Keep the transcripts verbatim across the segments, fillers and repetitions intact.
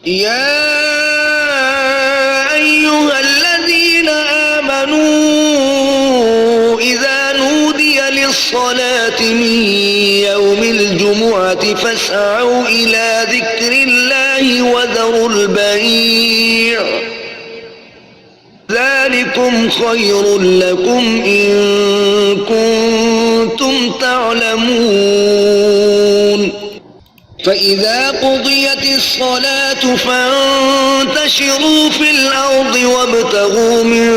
يا أيها الذين آمنوا إذا نودي للصلاة من يوم الجمعة فاسعوا إلى ذكر الله وذروا البيع، ذلكم خير لكم إن كنتم تعلمون. فإذا قضيت الصلاة فانتشروا في الأرض وابتغوا من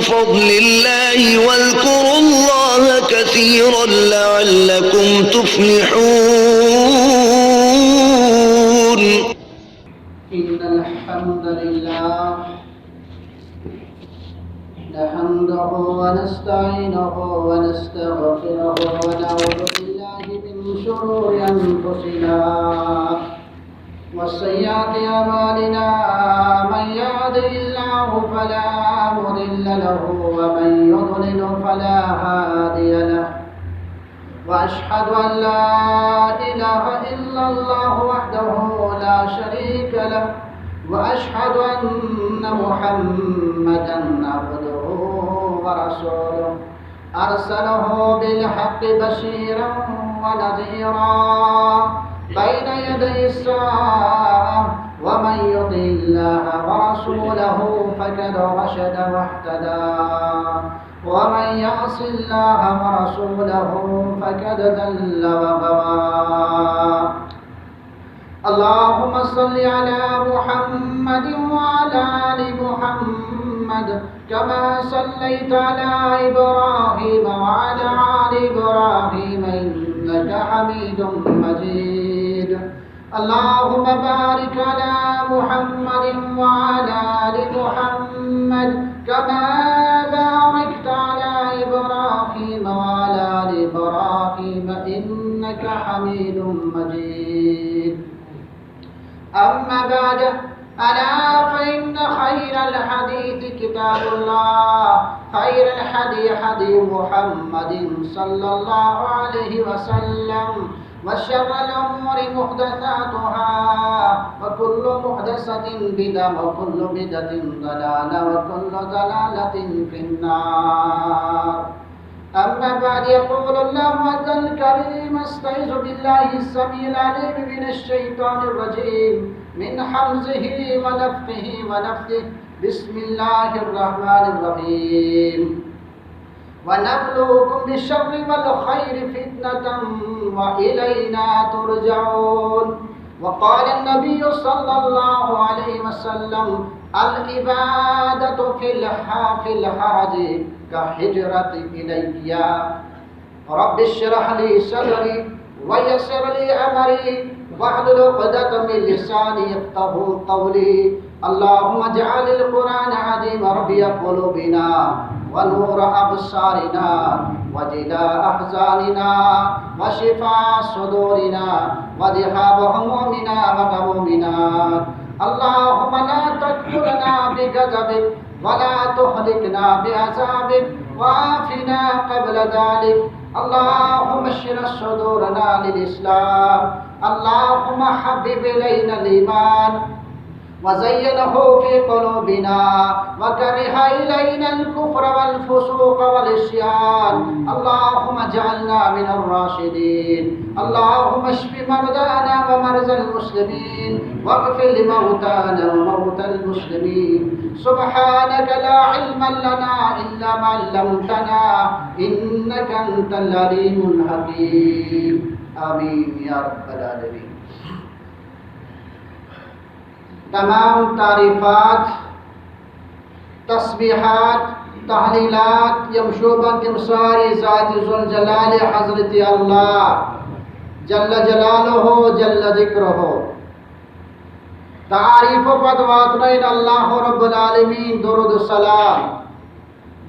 فضل الله واذكروا الله كثيرا لعلكم تفلحون. إن الحمد لله نحمده ونستعينه ونستغفره ونعوذ بالله من شرور أنفسنا وسيئات أعمالنا. من يهده الله فلا مضل له ومن يضلل فلا هادي له. وأشهد أن لا إله إلا الله وحده لا شريك له، وأشهد أن محمدا عبده ورسوله، أرسله بالحق بشيرا ونذيرا بين يدي الساعة، ومن يطع الله ورسوله فقد رشد واهتدى، ومن يعص الله ورسوله فقد ضل وغوى. اللهم صل على محمد وعلى آل محمد كما صليت على إبراهيم وعلى آل إبراهيم إنك حميد مجيد. اللهم بارك على محمد وعلى آل محمد كما باركت على إبراهيم وعلى آل إبراهيم إنك حميد مجيد. أما بعد، ألا فإن خير الحديث كتاب الله، خير الهدي هدي محمد صلى الله عليه وسلم، وشر الأمور محدثاتها، وكل محدثة بدعة، وكل بدعة ضلالة، وكل ضلالة في النار. أما بعد، يقول الله عز الكريم: أستعيذ بالله السميع العليم من الشيطان الرجيم، من همزه ونفخه ونفثه. بسم الله الرحمن الرحيم. ونبلوكم بالشر والخير فتنة وإلينا ترجعون. وقال النبي صلى الله عليه وسلم: العبادة في الح-، في الحرج كالهجرة إلي. رب اشرح لي صدري ويسر لي أمري واحلل عقدة من لساني يفقهوا قولي. اللهم اجعل القرآن العظيم ربيع قلوبنا ونور أبصارنا وجلاء أحزاننا وشفاء صدورنا وذهاب همومنا وغمومنا. اللهم لا تقتلنا بغضبك ولا تهلكنا بعذابك وعافنا قبل ذلك. اللهم اشرح صدورنا للإسلام. اللهم حبب إلينا الإيمان وزينه في قلوبنا وكره إلينا الكفر والفسوق والعصيان. اللهم اجعلنا من الراشدين. اللهم اشف مرضانا ومرضى المسلمين واغفر لموتانا وموتى المسلمين. سبحانك لا علم لنا إلا ما علمتنا إنك أنت العليم الحكيم. آمين يا رب العالمين. تمام تعریفات، تسبیحات، تحلیلات، یِم شوٗبن تِم سارے ذاتِ ذوالجلالِ حضرتِ اللہ جل جلالہ جل ذکرہ۔ تعریفو پتہٕ واتنٲوِن اللہ رب العالمین درود و سلام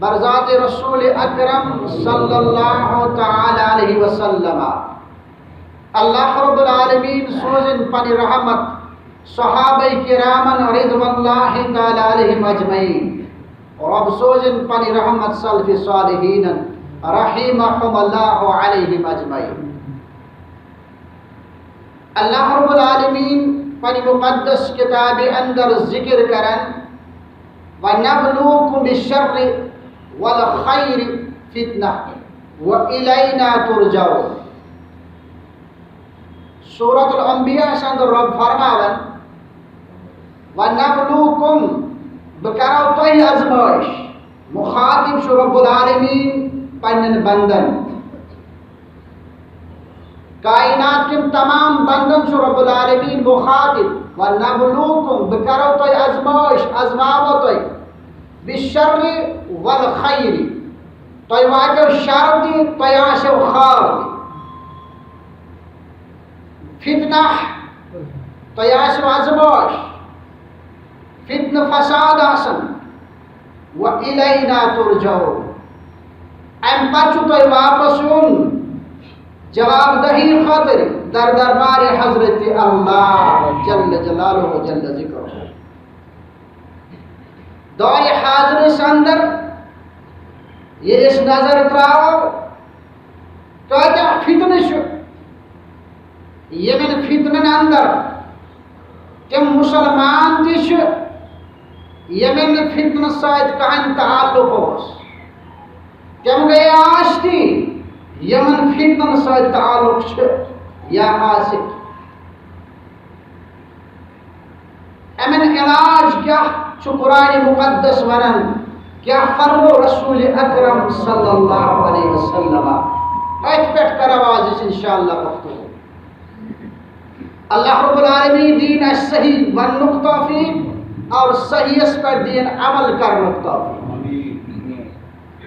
بر ذاتِ رسولِ اکرم صلی اللہ تعالی علیہ وسلم۔ اللہ رب العالمین سوزِن پنٕنۍ رحمت صحابہ کرامن رضوان اللہ تعالی علیہم اجمعین۔ رب سوزِن پنٕنۍ رحمت سلف صالحینن رحمہم اللہ علیہم اجمعین۔ اللہ رب العالمین پننہِ مقدس کتابہِ اندر ذکر کران، "ونبلوکم بالشر والخیر فتنہ والینا ترجعون۔" سورۃ الانبیاء اندر رب فرماوان، "ونبلوکم"، بہٕ کرو تۄہہِ آزمٲیش۔ مخاطب چھُ رب العالمین پننٮ۪ن بندن۔ کائنات کٮ۪ن تمام بندن چھُ رب العالمین مخاطب، "ونبلوکم"، بہٕ کرو تۄہہِ آزمٲیش، آزماوو تۄہہِ، "بالشر والخیر"، تۄہہِ واتیو شر تہِ، تۄہہِ آسیو خار تہِ۔ فتنہ، تۄہہِ آسیو آزمٲیش، فتنہٕ فساد آسن۔ "والینا ترجعون"، امہِ پتہٕ چھُ تۄہہِ واپس یُن جواب دہی خٲطرٕ در دربار حضرت اللہ جل جلالہ جل ذکرہ۔ دورِ حاضرس اندر ییٚلہِ أسۍ نظر تراوو، کۭتیاہ فتنہٕ چھِ، یِمن فتنن اندر تِم مسلمان تہِ چھِ، یِمن نہٕ فتنہٕ سۭتۍ کٕہٕنۍ تعلق اوس۔ تِم گٔے آستی، یِمن فتنن سۭتۍ تعلق چھُ یا آسہِ۔ یِمن علاج کیٛاہ چھُ قرآن مقدس ونان؟ کیٛاہ فرمو رسول اکرم صلی اللہ علیہ وسلم؟ أتھۍ پٮ۪ٹھ کرو آز أسۍ انشاءاللہ گفتگو۔ اللہ رب العالمین دین اسہِ صحیح وننُک توفیق اور صحیحس پٮ۪ٹھ دین عمل کرنُک توفیق۔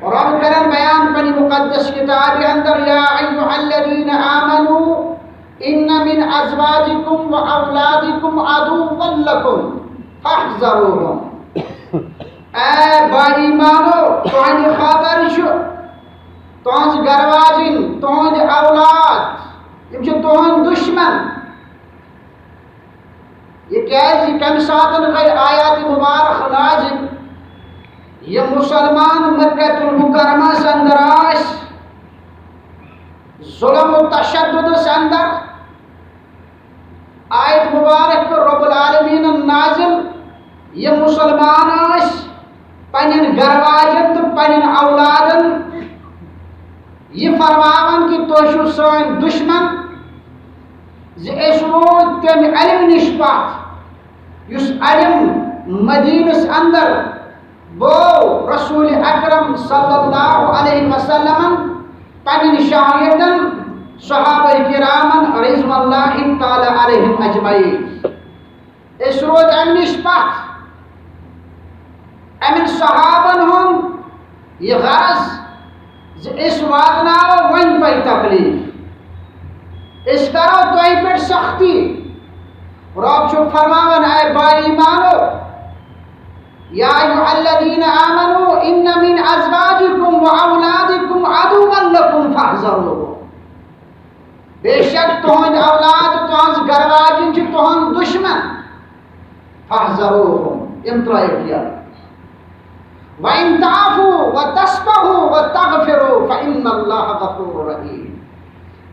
رب کرن بیان پننہِ مقدس کتابہِ اندر، "یا ایھا الذین آمنوا ان من ازواجکم و اولادکم عدوا لکم فاحذروہم۔" اے با ایمانو، تُہنٛدِ خٲطرٕ چھُ تُہنٛز گرٕ واجِنۍ، تُہنٛدِ اولاد، یِم چھِ تُہنٛدۍ دُشمن۔ یہِ کیازِ؟ یہِ کمہِ ساتن گٔے آیات مبارک نازل؟ یہِ مسلمان مکہ المکرمس اندر ٲسۍ ظلم و تشددس اندر، آیت مبارک کٔر رب العالمین نازل، یہِ مسلمان ٲسۍ پننٮ۪ن گرٕ واجن تہٕ پننٮ۪ن اولادن یہِ فرماوان کہِ تُہۍ چھِو سٲنۍ دُشمن، زِ أسۍ روٗدۍ تمہِ علم نِش پتھ یُس علم مدینس اندر بو رسول اکرم صلی اللہ علیہ وسلمن پننٮ۪ن شاگردن صحابہ کرامن رضوان اللہ تعالی علیہم اجمعین۔ أسۍ روٗدۍ امہِ نِش پتھ۔ امن صحابن ہُنٛد یہِ غرض زِ أسۍ واتناوو وۄنۍ تۄہہِ تکلیف، أسۍ کرو تۄہہِ پٮ۪ٹھ سختی۔ رب چھُ فرماوان، اے با ایمانو، یا ایھا الذین آمنوا ان من ازواجکم و اولادکم عدوا لکم فاحذروہم۔ بے شک تُہنٛدۍ اولاد، تُہنٛز گرٕ واجِنۍ چھِ تُہنٛد دُشمن۔ فاحذروہم، یِم ترٲیِو یَلہٕ۔ وَإِن تَعْفُوا وَتَصْفَحُوا وَتَغْفِرُوا فَإِنَّ اللَّهَ غَفُورٌ رَحِيمٌ۔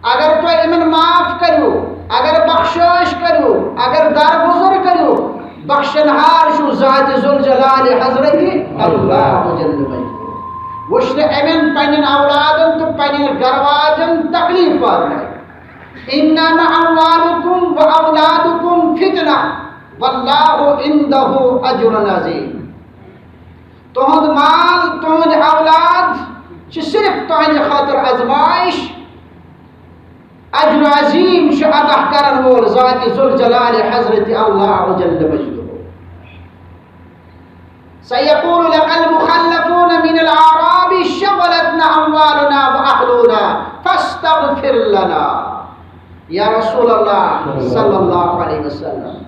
اگر تُہۍ یِمن معاف کٔرِو، اگر بخشٲیش کٔرِو، اگر درگُزر کٔرِو، بخشن ہار چھُ ذات ذوالجلال حضرت اللہ جل مجدہ۔ وٕچھ نہٕ یِمن پننٮ۪ن اولادن تہٕ پننٮ۪ن گرٕ واجن تکلیف واتنٲوِتھ۔ انما اموالکم و اولادکم فتنہ واللہ عندہ اجر عظیم۔ تُہُنٛد مال، تُہُنٛد اولاد چھِ صرف تُہنٛدِ خٲطرٕ آزمائش۔ اجر عظیم چھُ عطا کرن وول ذات ذوالجلال حضرت اللہ جل مجدہ۔ سیقول لك المخلفون من الاعراب شغلتنا اموالنا واهلنا فاستغفر لنا۔ یا رسول اللہ صلی اللہ علیہ وسلم،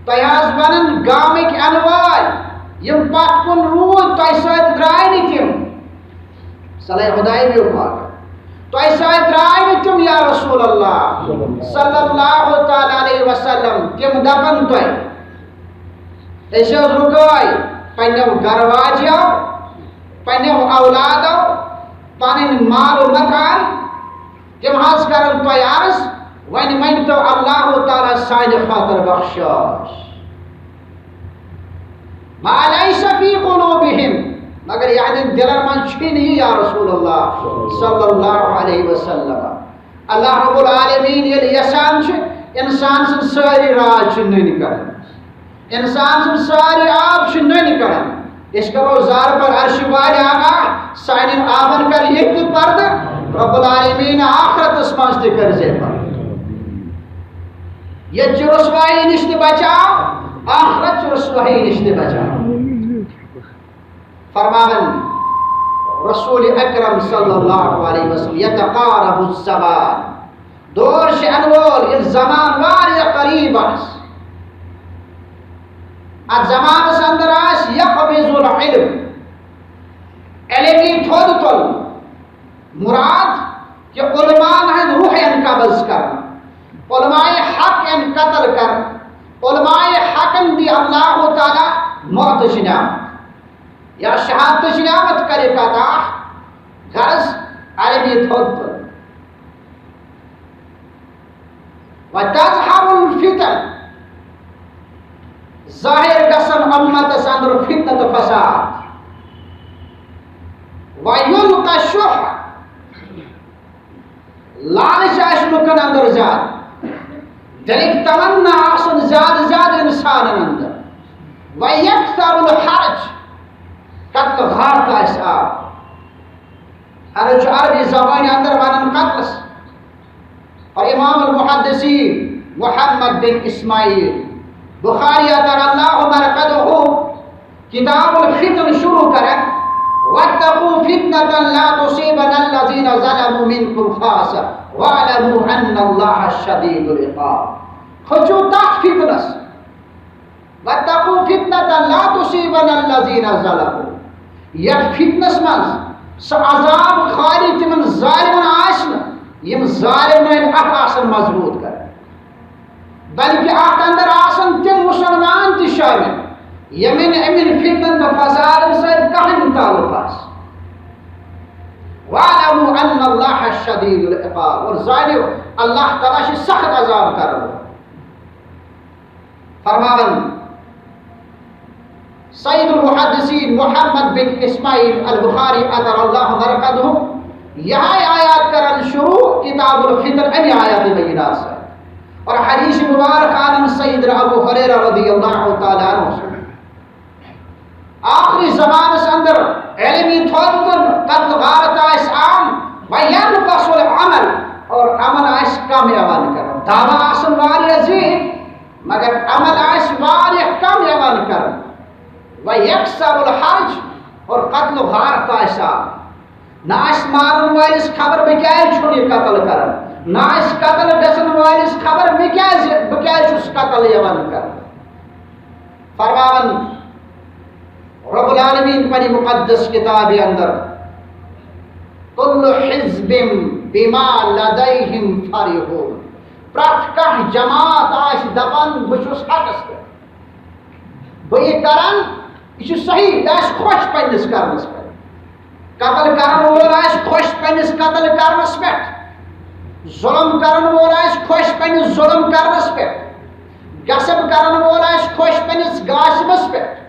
تۄہہِ حظ ونن گامٕکۍ انوار، یِم پتھ کُن روٗدۍ، تۄہہِ سۭتۍ درٛاے نہٕ تِم۔ صلی خداے بیو پاک۔ تۄہہِ سۭتۍ درٛاے نہٕ تِم یا رسول اللہ صلی اللہ تعالی علیہ وسلم۔ تِم دپن تۄہہِ، أسۍ حظ رُکٲے پننیو گرٕ واجیو، پننیو اولادو، پنٕنۍ مال و متان۔ تِم حظ کرن تۄہہِ عرض، وۄنۍ منٛگتو اللہ تعالیٰ سانہِ خٲطرٕ بخشش۔ ما لیس فی قلوبہم، مگر یہندٮ۪ن دلن منٛز چھُے نہٕ یہِ یا رسول اللہ صلی اللہ علیہ وسلم۔ اللہ رب العالمین ییٚلہِ یژھان چھُ، انسان سٕنٛز سٲری راز چھِ نٔنۍ کڑان۔ انسان سٕنٛز سٲری آب چھِ نٔنۍ کڑان۔ أسۍ کرو زارٕ پار عرشہِ والہِ آگاہ، سانٮ۪ن آبن کر ییٚتہِ تہِ پردٕ، رب العالمین آخرتس منٛز تہِ کر زِ پردٕ۔ ییٚتہِ چھِ رسوایی نِش تہِ بچاو، آخرت چھِ رسوایی نِش تہِ بچاو۔ فرماوان رسول اکرم صلی اللہ علیہ وسلم، یتقارب الزمان، دور چھِ یِنہٕ وول، ییٚلہِ زمان واریاہ قریب آسہِ۔ اتھ زمانس اندر آسہِ یقبض العلم، علم یی تھوٚد تُلنہٕ۔ مراد کہِ علماءن ہٕنٛدۍ روح یِن قبض کرنہٕ، علماء حق یِن قتل کرنہٕ، علماء حقن دی اللہ تعالیٰ موتٕچ نعمت یا شہادتٕچ نعمت کرِ قطع، غرض علم یی تھوٚد تُلنہٕ۔ وتظہر الفتن، ظاہر گژھن امتس اندر فتنہ تہٕ فساد۔ ویلقی الشح، لالچ آسہِ لُکن اندر زیادٕ، دلٕکۍ تمنا آسن زیادٕ زیادٕ انسانن اندر۔ ویکثر الحرج، قتل غارت آسہِ عام۔ حرج چھُ عربی زبانہِ اندر ونان قتلس۔ اور امام المحدثین محمد بن اسماعیل بخاری عطر اللہ مرقدہ کتاب الفتن شروع کران، واتقوا فتنة لا تصيبن الذين ظلموا منكم خاصة واعلموا ان الله شديد العقاب۔ کھوژِو تتھ فتنس، واتقوا فتنة لا تصيبن الذين ظلموا۔ یتھ فتنس منٛز سُہ عذاب خالی تِمن ظالمن آسہِ نہٕ، یِم ظالمن اتھ آسن مضبوط کران، بلکہ اتھ اندر آسن تِم مسلمان تہِ شٲمِل، یِمن امن فتنن تہٕ فسادن سۭتۍ کٕہٕنۍ تعلق آسہِ۔ واعلموا ان اللہ شدید العقاب، اور زانیو، اللہ تعالیٰ چھُ سخت عذاب کرن وول۔ فرماوان سید المحدثین محمد بن اسماعیل البخاری عطر اللہ مرقدہ، یہے آیات کران شروع کتاب الفتن امی آیات بینات سے۔ اور حدیث مبارک آنن سیدنا ابو ہریرہ رضی اللہ تعالیٰ عنہ سے۔ آخری زمانس اندر علم یی تھوٚد تُلنہٕ، قتل غارت آسہِ عام، وینقص العمل، اور عمل آسہِ کم یوان کرنہٕ۔ دعویٰ آسن واریاہ زیٖٹھۍ، مگر عمل آسہِ واریاہ کم یوان کرنہٕ۔ ویکثر الحرج، اور قتل و غارت آسہِ عام۔ نہ آسہِ مارن وٲلِس خبر بہٕ کیازِ چھُس یہِ قتل کران، نہ آسہِ قتل گژھن وٲلِس خبر مےٚ کیازِ، بہٕ کیازِ چھُس قتل یوان کرنہٕ۔ فرماوان رب العالمین پننہِ مقدس کتابہِ اندر، کل حزب بما لدیہم فرحون، پرٛٮ۪تھ کانٛہہ جماعت آسہِ دپان بہٕ چھُس حقس پٮ۪ٹھ، بہٕ یہِ کران، یہِ چھُ صحیح، یہِ آسہِ خۄش پننِس کرنس پٮ۪ٹھ۔ قتل کرن وول آسہِ خۄش پننِس قتل کرنس پٮ۪ٹھ، ظلم کرن وول آسہِ خۄش پننِس ظلم کرنس پٮ۪ٹھ، غصب کرن وول آسہِ خۄش پننِس غاصبس پٮ۪ٹھ۔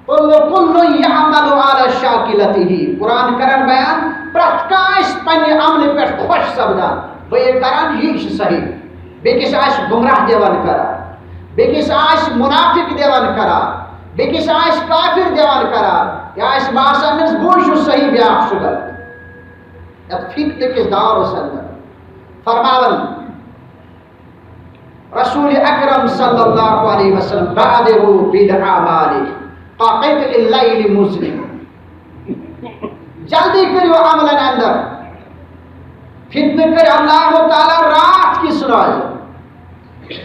کل کل یعمل علی شاکلتہ۔ قرآن کران بیان، پرٛٮ۪تھ کانٛہہ آسہِ پننہِ عملہِ پٮ۪ٹھ خۄش سپدان، بہٕ یہِ کران، یی چھُ صحیح۔ بیٚکِس آسہِ گمراہ دِوان قرار، بیٚکِس آسہِ منافق دِوان قرار، بیٚکِس آسہِ کافر دِوان قرار، یا آسہِ باسان أمِس بہٕ چھُس صحیح، بیٛاکھ چھُ غلط۔ یتھ فتنہٕ کِس دورس اندر فرماوان رسول اکرم صلی اللہ علیہ وسلم، بادروا بالاعمال کقطع اللیل مظلم۔ جلدی کٔرِو عملن اندر۔ فتنہٕ کٔرۍ اللہ تعالیٰ راتھ کِس نازل۔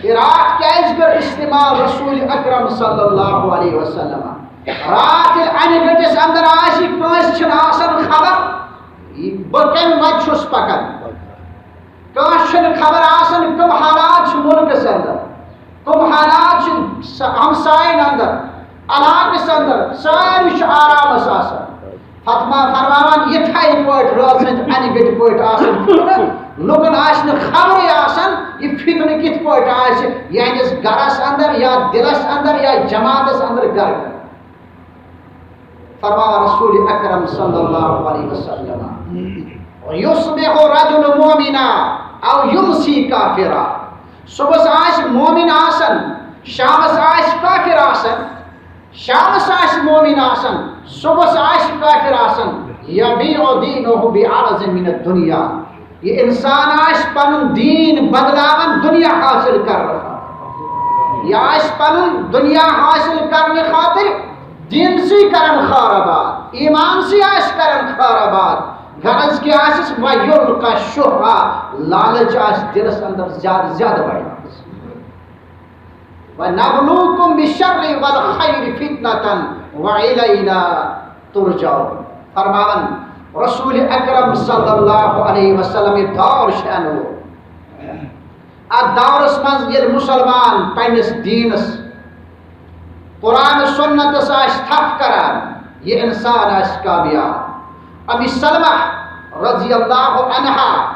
یہِ راتھ کیازِ کٔر استعمال رسول اکرم صلی اللہ علیہ وسلم؟ راتھ ییٚلہِ انہِ گٔٹِس اندر آسہِ، کٲنٛسہِ چھِنہٕ آسان خبر بہٕ کمہِ وتہِ چھُس پکان۔ کانٛہہ چھُنہٕ خبر آسان کم حالات چھِ ملکس اندر، کم حالات چھِ س-، ہمساین اندر، علاقس اندر، سٲری چھِ آرامس آسان۔ فتما فرماوان یِتھے پٲٹھۍ رٲژ ہٕنٛدۍ انہِ گٔٹۍ پٲٹھۍ آسان فتنہٕ، لُکن آسہِ نہٕ خبرٕے آسان، یہِ فتنہٕ کِتھ پٲٹھۍ آسہِ یِہنٛدِس گرس اندر یا دِلس اندر یا جماعتس اندر گرٕ۔ فرماوان رسول اکرم صلی اللہ علیہ وسلم، یصبح رجل مؤمنا او یمسی کافرا۔ صبحس آسہِ مومن آسان، شامس آسہِ کافر آسان، شامس آسہِ مومن آسان، صبحس آسہِ کافر آسان، یبیع دینہ بعرض من الدنیا۔ یہِ انسان آسہِ پنُن دین بدلاوان دنیا حاصل کرنہٕ خٲطرٕ۔ یہِ آسہِ پنُن دنیا حاصل کرنہٕ خٲطرٕ دینسٕے کران خار آباد، ایمانسٕے آسہِ کران خار آباد۔ غرض کیٛاہ آسٮ۪س؟ ویلقی الشح، لالچ آسہِ دلس اندر زیادٕ زیادٕ بڑیمٕژ۔ ونبلوکم بالشر والخیر فتنة والینا ترجعون۔ فرماوان رسول اکرم صلی اللہ علیہ وسلم، یہِ دور چھُ یِنہٕ وول۔ اتھ دورس منٛز ییٚلہِ مسلمان پننِس دیٖنس، قرآن و سنتس آسہِ تھپھ کران، یہِ انسان آسہِ کامیاب۔ امی سلمہ رضی اللہ عنہا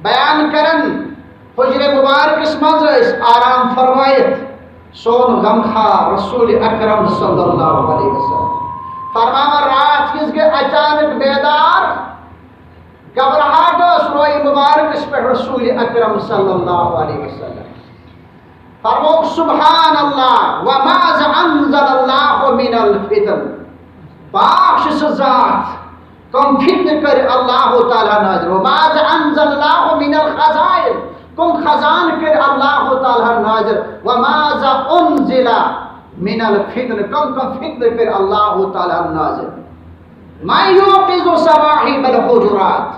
بیان کران، حجرِ مبارکس منٛز ٲسۍ آرام فرمٲیِتھ، سون غمخوار رسول اکرم صلی اللہ علیہ وسلم۔ فرماوان، راتھ کِس گٔے اچانک بیدار، گھبراہٹ ٲس روے مبارکس پٮ۪ٹھ رسول اکرم صلی اللہ علیہ وسلم۔ فرمووُکھ، سبحان اللہ، وماذا انزل اللہ من الفتن۔ پاک چھُ سُہ ذات، کم فتنہٕ کٔرۍ اللہ تعالیٰ نازل۔ وماذا انزل اللہ من الخزائن، کم خزان کٔرۍ اللہ تعالیٰ نازل۔ وماذا انزل من الفتن، کم کم فتنہٕ کٔرۍ اللہ تعالیٰ نازل۔ من یوقظ صواحب الحجرات،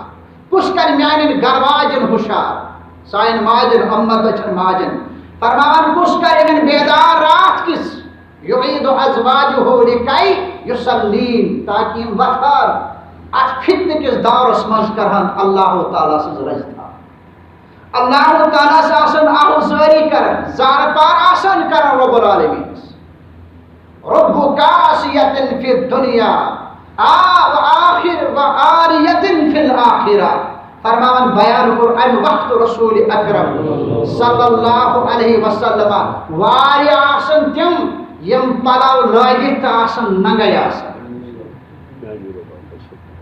کُس کرِ میانٮ۪ن گرواجن ہُشار؟ سانٮ۪ن ماجن، امتچن ماجن۔ فرماوان، کُس کرِ یِمن بیدار راتھ کِس؟ یعید ازواجہ لکی یصلین، تاکہ یِم وۄتھان اتھ فتنہٕ کِس دورس منٛز کرہن اللہ تعالیٰ سٕنٛز رضا۔ اللہ تعالیٰ ہس آسن آہوزٲری کران، زارٕ پار آسن کران رب العالمینس۔ رب کاسیۃ فی الدنیا، آ، و آخر و عاریۃ فی الآخرہ۔ فرماوان، بیان کوٚر امہِ وقتہٕ رسول اکرم صلی اللہ علیہ وسلم، واریاہ آسن تِم یِم پلو لٲگِتھ تہٕ آسن ننگے آسان۔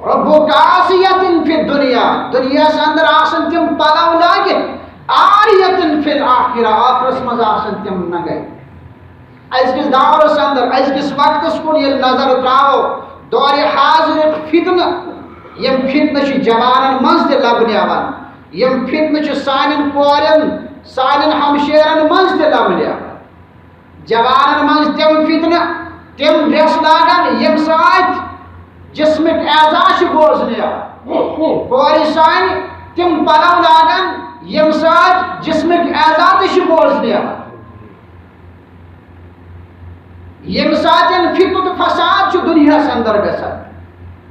رب کاسیۃ فی الدنیا، دنیاہس اندر آسن تِم پلو لٲگِتھ، عاریۃ فی الآخرہ، آخرس منٛز آسن تِم ننگے۔ أزکِس دورس اندر، أزکِس وقتس کُن ییٚلہِ نظر تراوو، دورِ حاضرُک فتنہٕ، یِم فتنہٕ چھِ جوانن منٛز تہِ لبنہٕ یِوان، یِم فتنہٕ چھِ سانٮ۪ن کورٮ۪ن، سانٮ۪ن ہمشیرن منٛز تہِ لبنہٕ یِوان۔ جوانن منٛز تِم فتنہٕ، تِم ڈریس لاگان، ییٚمہِ سۭتۍ جسمٕکۍ اعضا چھِ بوزنہٕ یِوان۔ کورِ سانہِ تِم پلو لاگان، ییٚمہِ سۭتۍ جسمٕکۍ اعضا تہِ چھِ بوزنہٕ یِوان۔ ییٚمہِ ساتٮ۪ن فتنہٕ تہٕ فساد چھُ دُنیاہس اندر گژھان،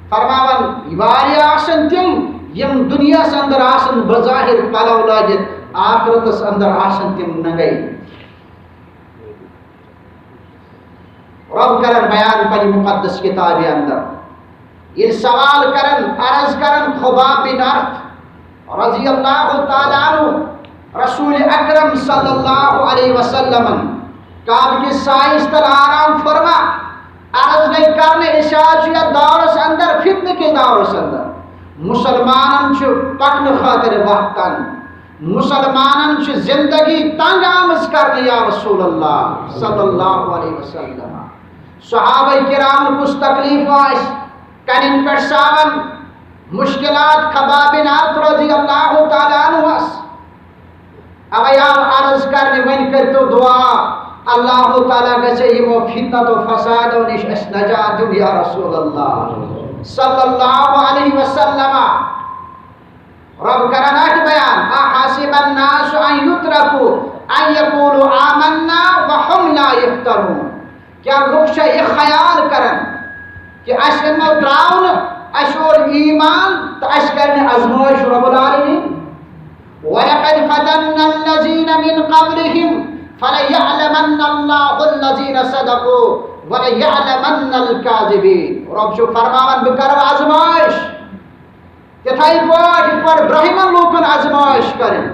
فرماوان، واریاہ آسن تِم، یِم دُنیاہس اندر آسن بظاہر پلو لٲگِتھ، آخرتس اندر آسن تِم ننگے۔ رب کرن بیان پننہِ مقدس کتابہِ اندر۔ ییٚلہِ سوال کرن، عرض کرن خباب بن ارت رضی اللہ تعالیٰ عنہ رسول اکرم صلی اللہ علیہ وسلمن کعبہٕ کِس سایس تل آرام فرما۔ عرض گٔے کرنہٕ، أسۍ حظ چھِ یتھ دورس اندر، فتنہٕ کِس دورس اندر، مسلمانن چھُ پکنہٕ خٲطرٕ وقت تنگ، مسلمانن چھِ زندگی تنگ آمٕژ کرنہٕ یا رسول اللہ صلی اللہ علیہ وسلم۔ صحابہ کرامن کُس تکلیف آسہِ، کنن پٮ۪ٹھ ساون مشکلات خباب بن ارت رضی اللہ تعالیٰ عنہس۔ اوے آو عرض کرنہٕ، وۄنۍ کٔرتو دعا، اللہ تعالیٰ گژھِ یِمو فتنہ و فسادو نِش اَسہِ نجات دیُن یا رسول اللہ صلی اللہ علیہ وسلم۔ رب کران اَتھ بیان، احسب الناس ان یترکوا ان یقولوا آمنا وهم لا یفتنون۔ کیا لوگ چھا یہ خیال کران کہ اَسہِ یِمو تراو نہٕ اَسہِ اور ایمان تہٕ اَسہِ کَرِ نہٕ آزمٲیش رب العالمین؟ ولقد فتنا الذین من قبلهم فلیعلمن اللہ الذین صدقوا ولیعلمن الکاذبین۔ رب چھُ فرماوان، بہٕ کرٕ آزمٲیش۔ تِتھَے پٲٹھۍ یِتھ پٲٹھۍ برٛہمن لوٗکن آزمٲیش کٔرٕن،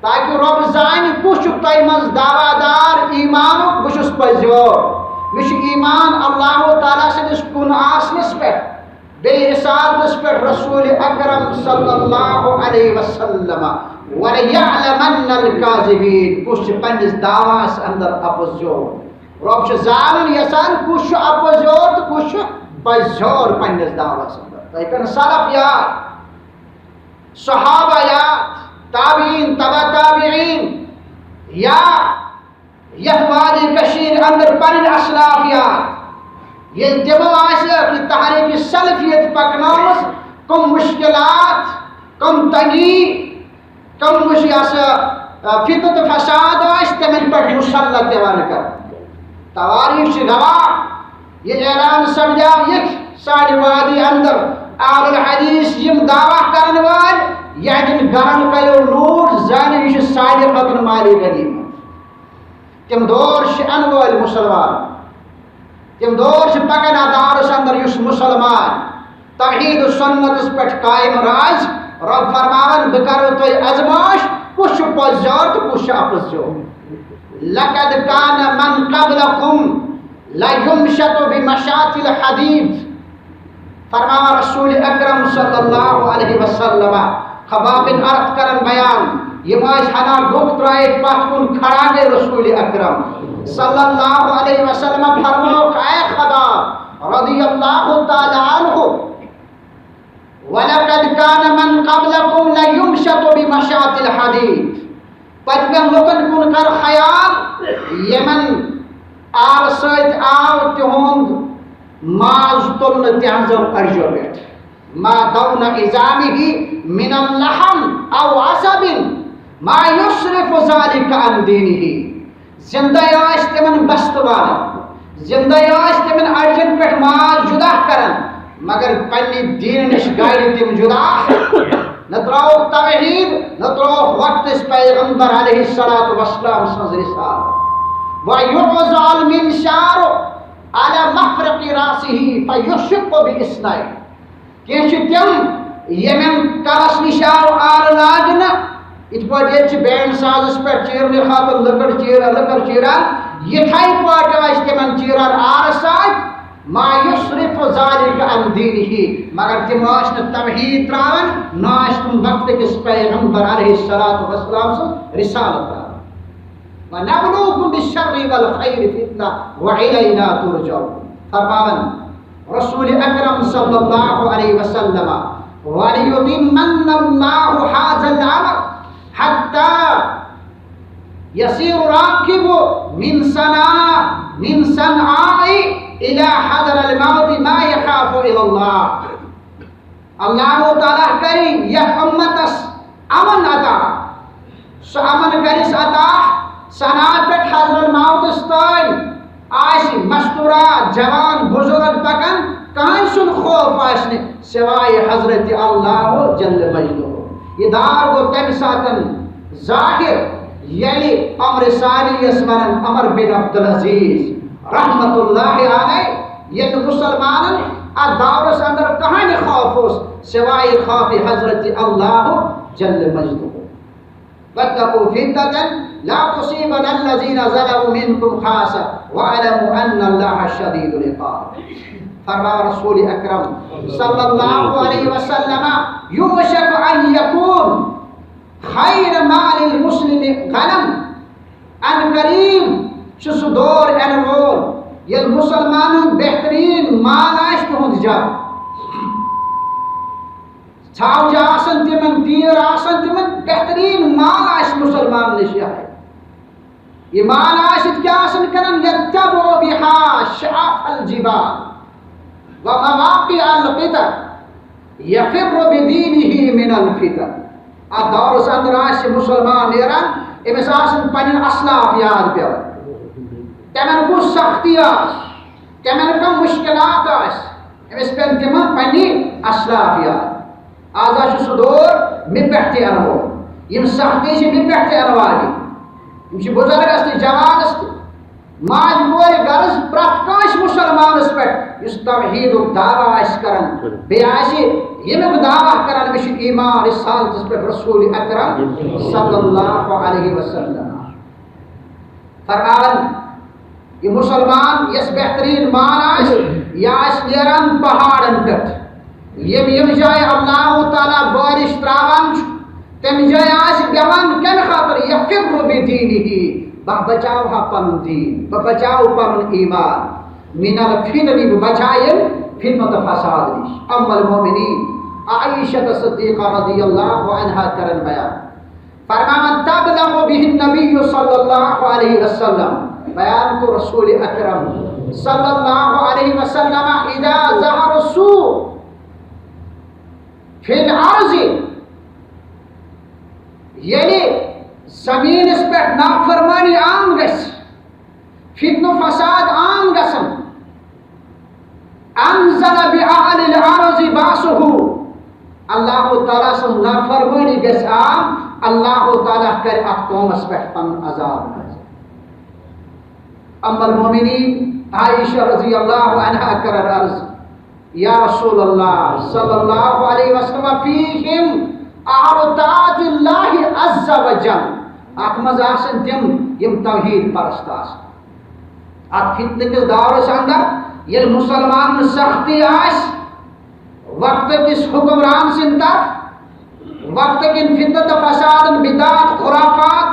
تاکہِ رۄب زانہِ کُس چھُ تۄہہِ منٛز دعویٰ دار ایٖمانُک، بہٕ چھُس پٔزیور، مےٚ چھُ ایٖمان اللہ تعالیٰ سٕنٛدِس کُن آسنس پٮ۪ٹھ، بیٚیہِ رسالتس پٮ۪ٹھ، رسول اکرم صلی اللہ علیہ وسلم۔ وَلَيَعْلَمَنَّ الْكَاذِبِينَ، کُس چھُ پننِس دعواہس اندر اپوزیور۔ رۄب چھُ زانُن یژھان کُس چھُ اپوزیور تہٕ کُس چھُ پٔزیور پننِس دعواہس اندر۔ تۄہہِ کٔر سلف یاد، صحابہ یاد، تابعین، تبع تابعین، یا یتھ وادی کشمیر اندر پنن اسلاف یاد، ییٚلہِ تِمو آسہِ یہِ تحریک سلفیت پکنٲومٕژ، کم مشکلات، کم تنگی، کم مش-، یہِ ہسا، آ، فتنہٕ تہٕ فساد آسہِ تِمن پٮ۪ٹھ مسلط یِوان کرنہٕ۔ تواریخ چھِ گواہ، یہِ اعلان سپدیو یِتھ سانہِ وادی اندر اہل الحدیث یِم دعویٰ کرن وٲلۍ، یِہنٛدٮ۪ن گرن کریو لوٗٹ، زانہِ یہِ چھُ ساروی کھۄتہٕ مالِ غنیمت۔ تِم دور چھِ انہٕ وٲلۍ مسلمان۔ تِم دور چھِ پکان اتھ دورس اندر یُس مسلمان توحید و سنتس پٮ۪ٹھ قائم روزِ، رب فرماوان، بہٕ کرو تۄہہِ آزمائش، کُس چھُ پوٚز یار تہٕ کُس چھُ اپُز یور۔ لقد کان من قبلکم لیمشط بمشاط الحدید۔ فرماوان رسول اکرم صلی اللہ علیہ وسلم، خباب بن ارت کرن بیان، یِم ٲسۍ ہنا ڈوٚکھ ترٲیِتھ پتھ کُن، کھڑا گٔے رسول اکرم صلی اللہ علیہ وسلم، فرمووُکھ، اے خباب رضی اللہ تعالیٰ عنہ، ولقد کان من قبلکم لیمشط بمشاط الحدید۔ پتمٮ۪ن لُکن کُن کر خیال، یِمن آرٕ سۭتۍ آو تِہُنٛد ماز تُلنہٕ تِہنٛزو أڈجو پٮ۪ٹھ۔ ما دون عظامہ من اللحم او عصب ما یصرف ذلک عن دینہ۔ زندے ٲسۍ تِمن بستہٕ والن، زندے ٲسۍ تِمن اڈجن پٮ۪ٹھ ماز جدا کران، مگر پننہِ دیٖنہٕ نِش گٔے نہٕ تِم جدا۔ نہ ترٛووُکھ توحید، نہ ترٛووُکھ وقتس پیغمبر علیہ الصلوۃ والسلام سٕنٛز رسالت۔ ویوضع المنشار علی مفرق راسہ فیشق باثنین۔ کینٛہہ چھِ تِم، یِمن کلس نِش آو آرٕ لاگنہٕ، یِتھ پٲٹھۍ ییٚتہِ چھِ بینڈ سازس پٮ۪ٹھ چیٖرنہٕ خٲطرٕ لٔکٕر چیٖران، لٔکٕر چیٖران، یِتھے پٲٹھۍ ٲسۍ تِمن چیٖران آرٕ سۭتۍ، ما یصرف ذلک عن دینہ، مگر تِم ٲسۍ نہٕ توحید ترٛاوان، نہ ٲسۍ تِم وقتہٕ کِس پیغمبر علیہ الصلوۃ والسلام سٕنٛز رسالت ترٛاوان۔ ونبلوکم بالشر والخیر فتنہ والینا ترجعون۔ فرماوان رسول اکرم صلی اللہ علیہ وسلم، ولیتمن اللہ ھذا الامر حتی یسیر راکب من صنعاء، من صنعاء اذا حضر الموت ما یخاف الا اللہ۔ اللہ تعالیٰ کرِ یتھ امتس امن عطا۔ سُہ امن کرِس عطا، صنعاء پٮ۪ٹھ حضر الموتس تام آسہِ مستورات، جوان، بزرگ پکان، کٕہٕنۍ سُنٛد خوف آسہِ نہٕ سوائے حضرت اللہ جل مجدہ۔ یہِ دار گوٚو تمہِ ساتن ظاہر، ییٚلہِ عمر ثانی یس ونان عمر بن عبدالعزیز رحمت اللہ علیہ، ییٚلہِ مسلمانن اتھ دورس اندر کٕہٕنۍ خوف اوس سوائے خوف حضرت اللہ جل مجدہ۔ واتقوا فتنة لا تصيبن الذين ظلموا منكم خاصة واعلموا ان اللہ شدید العقاب۔ فرمایا رسول اکرم صلی اللہ علیہ وسلم، یوشک ان یکون خیر مال المسلم غنم۔ ان قریب چھُ سُہ دور یِنہٕ وول، ییٚلہِ مسلمانن بہتریٖن مال آسہِ تِہُنٛد جب۔ ژھاوجہِ آسن تِمن، تیٖر آسن تِمن، بہتریٖن مال آسہِ مسلمانن نِش یِہوٚے۔ یہِ مال آسہِ تہِ کیٛاہ آسن کران؟ یتبع بها شعاف الجبال ومواقع القطر یفر بدینہ من الفتن۔ اتھ دورس اندر آسہِ مسلمان نیران، أمِس آسن پنٕنۍ اسلاف یاد پٮ۪وان، تِمن کُس سختی آسہِ، تِمن کم مشکلات آسہِ، أمِس پٮ۪ن تِمن پننہِ اسلاف یاد۔ آز حظ چھُ سُہ دور مےٚ پٮ۪ٹھ تہِ یِنہٕ وول، یِم سختی چھِ مےٚ پٮ۪ٹھ تہِ یِنہٕ واجہِ، یِم چھِ بُزرگس تہِ، جوانس تہِ، ماجہِ کورِ غرض پرٛٮ۪تھ کٲنٛسہِ مُسلمانس پٮ۪ٹھ یُس توحیٖدُک دعویٰ آسہِ کران، بیٚیہِ آسہِ ییٚمیُک دعویٰ کران، مےٚ چھُ ایمان رسالتس پٮ۪ٹھ، رسول اکرم صلی اللہ علیہ وسلم۔ فرماوان، یہِ مسلمان یس بہترین مان آسہِ، یہِ آسہِ نیران پہاڑن پٮ۪ٹھ۔ یِم یِم جایہِ اللہ تعالیٰ بارش تراوان چھُ، تَمہِ جایہِ آسہِ بیٚہوان کَمہِ خٲطرٕ؟ یفر بدینہ، بہٕ بچاوٕ ہا پنُن دیٖن، بہٕ بچاوٕ پنُن ایمان۔ من الفتن، بہٕ بچاوٕ فتنہٕ تہٕ فساد نِش۔ ام المؤمنین عائشہ صدیقہ رضی اللہ عنہا کرن بیان، فرماوان، تبلغ به النبی صلی اللہ علیہ وسلم، بیان کوٚر رسول اکرم صلی اللہ علیہ وسلم، اذا ظہر السوء فی الارض، ییٚلہِ زمینس پٮ۪ٹھ نافرمانی عام گژھِ، فتنہٕ فساد عام گژھن، انزل باہل الارض باسہ، اللہ تعالیٰ سٕنٛز نافرمٲنی گژھِ عام، اللہ تعالیٰ کرِ اتھ قومس پٮ۪ٹھ پنُن عذاب نازل۔ ام المؤمنین عائشہ رضی اللہ عنہا کرن عرض، یا رسول اللہ صلی اللہ علیہ وسلم، فیہم اہل طاعت اللہ عز وجل، اتھ منٛز آسن تِم یِم توحید پرست آسن۔ اتھ فتنہٕ کِس دورس اندر ییٚلہِ مسلمانن سختی آسہِ، وقت کِس حکمران سٕنٛدِ طرف، وقت کٮ۪ن فتنہٕ تہٕ فسادن، بدعت، خرافات،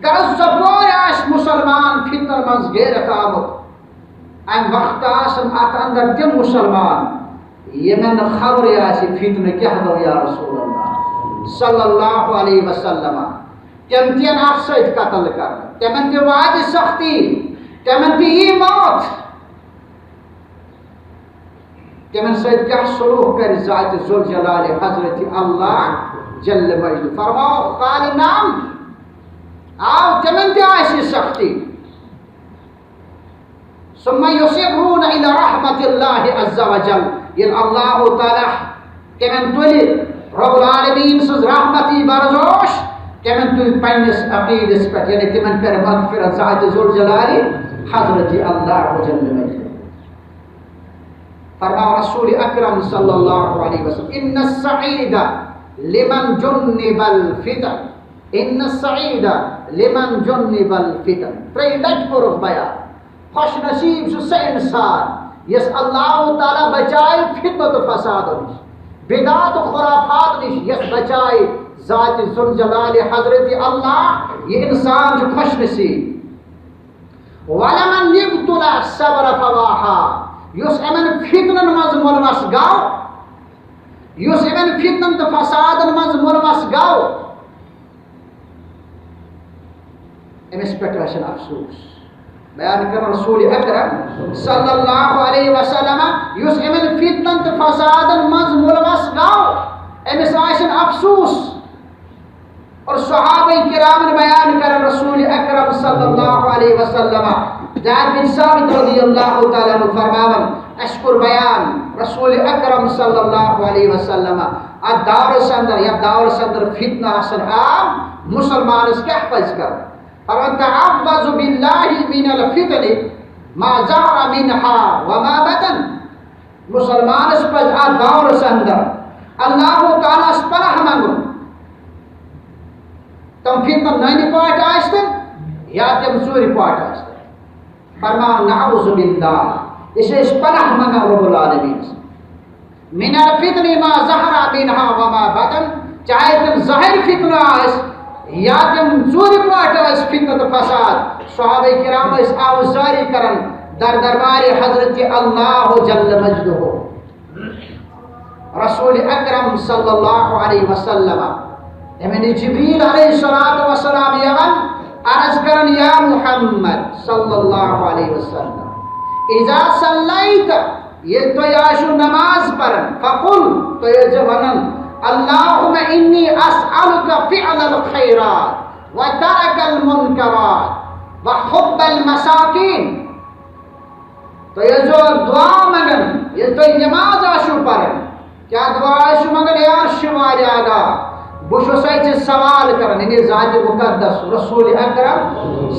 غرض ژۄپٲرۍ آسہِ مسلمان فتنن منٛز گیرتھ آمُت، امہِ وقتہٕ آسن اتھ اندر تِم مسلمان یِمن خبرٕے آسہِ فتنہٕ کیٛاہ گوٚو یا رسول اللہ صلی اللہ علیہ وسلم۔ تِم تہِ یِن اتھ سۭتۍ قتل کرنہٕ، تِمن تہِ واتہِ سختی، تِمن تہِ یی موت۔ تِمن سۭتۍ کیٛاہ سلوک کرِ ذات ذوالجلال حضرت اللہ جل مجدہ؟ فرماو، قال نعم، آو، تِمن تہِ آسہِ سختی۔ ثم یصرون الی رحمت اللہ عز وجل، ییٚلہِ اللہ تعالیٰ تِمن تُلہِ، رب العالمین سٕنٛز رحمتی برزوش، تِمن تُلہِ پننِس عقیدس پٮ۪ٹھ، یعنی تِمن کرِ مغفرت ذات ذوالجلال حضرت اللہ جل مجدہ۔ فرماو رسول اکرم صلی اللہ علیہ وسلم، ان السعید لمن جنب الفتن، ان السعید لمن جنب الفتن۔ ترٛیٚیہِ لٹہِ کوٚرُکھ بیان، خوش نصیب چھُ سُہ انسان یس اللہ تعالیٰ بچایہِ فتنہٕ تہٕ فسادو نِش، بدعت و خرافات نِش یس بچایہِ ذات ذوالجلال حضرت اللہ، یہِ انسان چھُ خوش نصیب۔ ولمن ابتلى الصبر فواها، یُس یِمن فتنن منٛز ملوث گوٚو، یُس یِمن فتنن تہٕ فسادن منٛز ملوث گوٚو، أمِس پٮ۪ٹھ آسن افسوس۔ بیان کران رسول اکرم صلی اللہ علیہ وسلم، یُس یِمن فتنن تہٕ فسادن منٛز ملوث گوٚو، أمِس آسن افسوس۔ اور صحابہ کرامن بیان کران رسول اکرم صلی اللہ علیہ وسلم، زید بن ثابت رضی اللہ تعالیٰ عنہ فرماوان، اسہِ کوٚر بیان رسول اکرم صلی اللہ علیہ وسلم، اتھ دورس اندر، یتھ دورس اندر فتنہٕ آسن عام، مسلمانس کیٛاہ پزِ کرُن؟ فرماوان، تعوذ باللہ من الفتن ما ظہر منها وما بطن۔ مسلمانس پزِ اتھ دورس اندر اللہ تعالیٰ ہس پناہ منگُن۔ تم فتنہٕ ننہِ پاٹھۍ آسہِ تن یا تم ژوٗرِ پاٹھۍ آسہِ تن۔ فرماو، نعوذ باللہ، أسۍ ٲسۍ پناہ منگان رب العالمین۔ من الفتن ما ظہر منها وما بطن، چاہے تم ظاہر فتنہٕ آسہِ یا تم ژوٗرِ پاٹھۍ آسہِ فتنہٕ تہٕ فساد۔ صحابہ کرام ٲسۍ آوازاری کران در دربار حضرت اللہ جل مجدہ۔ رسول اکرم صلی اللہ علیہ وسلم، یعنی جبریل علیہ الصلوۃ والسلام یوان عرض کرن، یا محمد صلی اللہ علیہ وسلم، اذا صلیت، ییٚلہِ تُہۍ آسِو نماز پران، فقل، تُہۍ ٲسۍزیو ونان، اللہم انی اسألک فعل الخیرات و ترک المنکرات و حب المساکین۔ تُہۍ ٲسۍزیو دُعا منٛگان، ییٚلہِ تُہۍ نٮ۪ماز آسِو پران۔ کیٛاہ دُعا آسِو منٛگان؟ اے عرشہِ والہِ آگاہ، بہٕ چھُسَے ژےٚ سوال کران، یعنی ذاتِ مُقدس رسول اکرم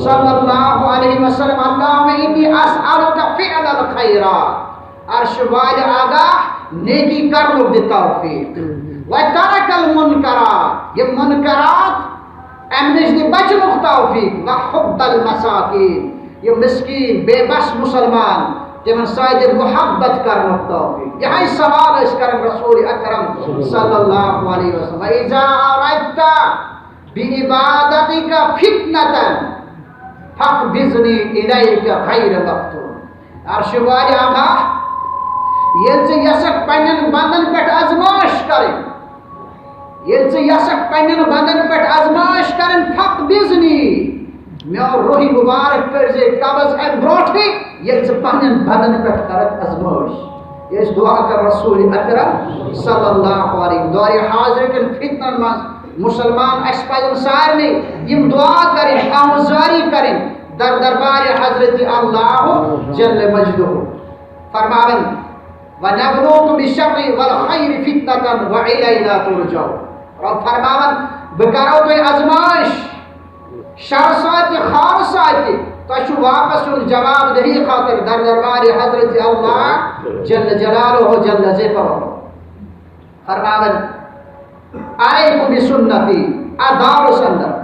صلی اللہ علیہ وسلم، اللہم انی اسألک فعل الخیرات۔ عرشہِ والہِ آگاہ، نیکی کرنُک دِ توفیق۔ وترک المنکرات، یِم منکرات، اَمہِ نِش دِ بچنُک توفیق۔ وحب المساکین، یِم مسکین، بے بس مسلمان، تِمن سۭتۍ دِ محبت کرنُک توفیق۔ یِہے سوال ٲسۍ کران رسول اکرم صلی اللہ علیہ وسلم، اذا اردت بعبادتك فتنة فاقبضني إليك غير مفتون۔ عرش والے آقا، ییٚلہِ ژٕ یژھکھ پننٮ۪ن بندن پٮ۪ٹھ آزمٲیش کرٕنۍ، ییٚلہِ ژٕ یژھکھ پننٮ۪ن بندن پٮ۪ٹھ آزمٲیش کرٕنۍ، فاقبضنی، میون روح مبارک کٔرزِ قبض امہِ برونٹھٕے، ییٚلہِ ژٕ پننٮ۪ن بندن پٮ۪ٹھ کرکھ آزمٲیش۔ یہِ ٲسۍ دعا کران رسول اکرم صلی اللہ علیہ وسلم۔ دورِ حاضرٕ کٮ۪ن فتنن منٛز مسلمان، اسہِ پزن سارنٕے یِم دعا کرٕنۍ، آموزاری کرٕنۍ در دربارِ حضرت اللہ جل مجدہ۔ فرماوان، "ونبلوكم بالشر والخير فتنة وإلينا ترجعون۔" رب فرماوان، بہٕ کرو تۄہہِ آزمائش، شر سۭتۍ تہِ، خیر سۭتۍ تہِ، تۄہہِ چھُ واپس یُن جواب دہی خٲطرٕ در دربارِ حضرت اللہ جل جلالہ جل ذکرہ۔ فرماوان، علیکم بسنتی، اتھ دورس اندر،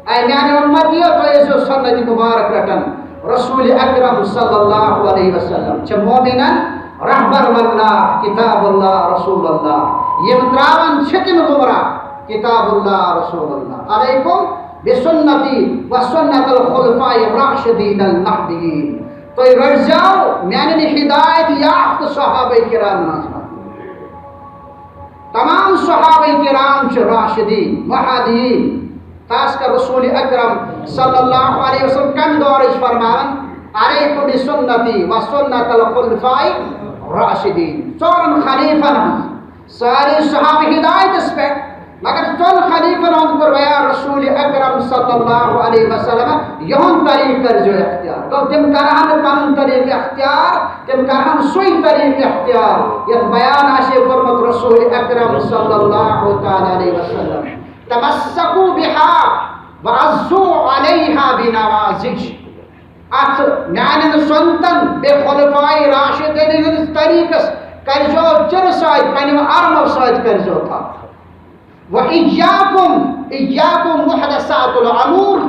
اے میانہِ امتیو، تُہۍ ٲسِو سنت مبارک رٹان۔ رسول اکرم صلی اللہ علیہ وسلم چھِ مومنن رہبر واللہ، کتاب اللہ، رسول اللہ۔ یِم تراوان چھِ تِم گمراہ، کتاب اللہ، رسول اللہ۔ علیکم بسنتی و سنت الخلفاء الراشدین المہدیین۔ تُہۍ رٔٹزیو میانٮ۪ن ہدایت یافتہٕ صحابہ کرامن ہٕنٛز۔ تمام صحابہ کرام چھِ راشدین، مہدیین۔ خاص کر رسول اکرم صلی اللہ علیہ وسلم کمہِ دورٕچ فرماوان؟ علیکم بسنتی و سنت الخلفاء راشدین۔ ژورن خلیفن ہٕنٛز، سارے صحابہ ہدایتس پٮ۪ٹھ، مگر ژۄن خلیفن ہُنٛد کوٚر بیان رسول اکرم صلی اللہ علیہ وسلم، یِہُنٛد طریقہٕ کٔرزیو اختیار۔ گوٚو تِم کرہن نہٕ پنُن طریقہٕ اختیار، تِم کرہن سُے طریقہٕ اختیار یتھ بیان آسہِ کوٚرمُت رسول اکرم صلی اللہ تعالی علیہ وسلم۔ تمسکوا بها وعضوا علیها بالنواجذ۔ اتھ میانٮ۪ن سنتن، بیٚیہِ خلفائے راشدین ہٕنٛدِس طریقس کٔرزیو چِرٕ سۭتۍ، پننٮ۪و ارمو سۭتۍ کٔرزیو تھپھ۔ وإياكم، إياكم محدثات الأمور،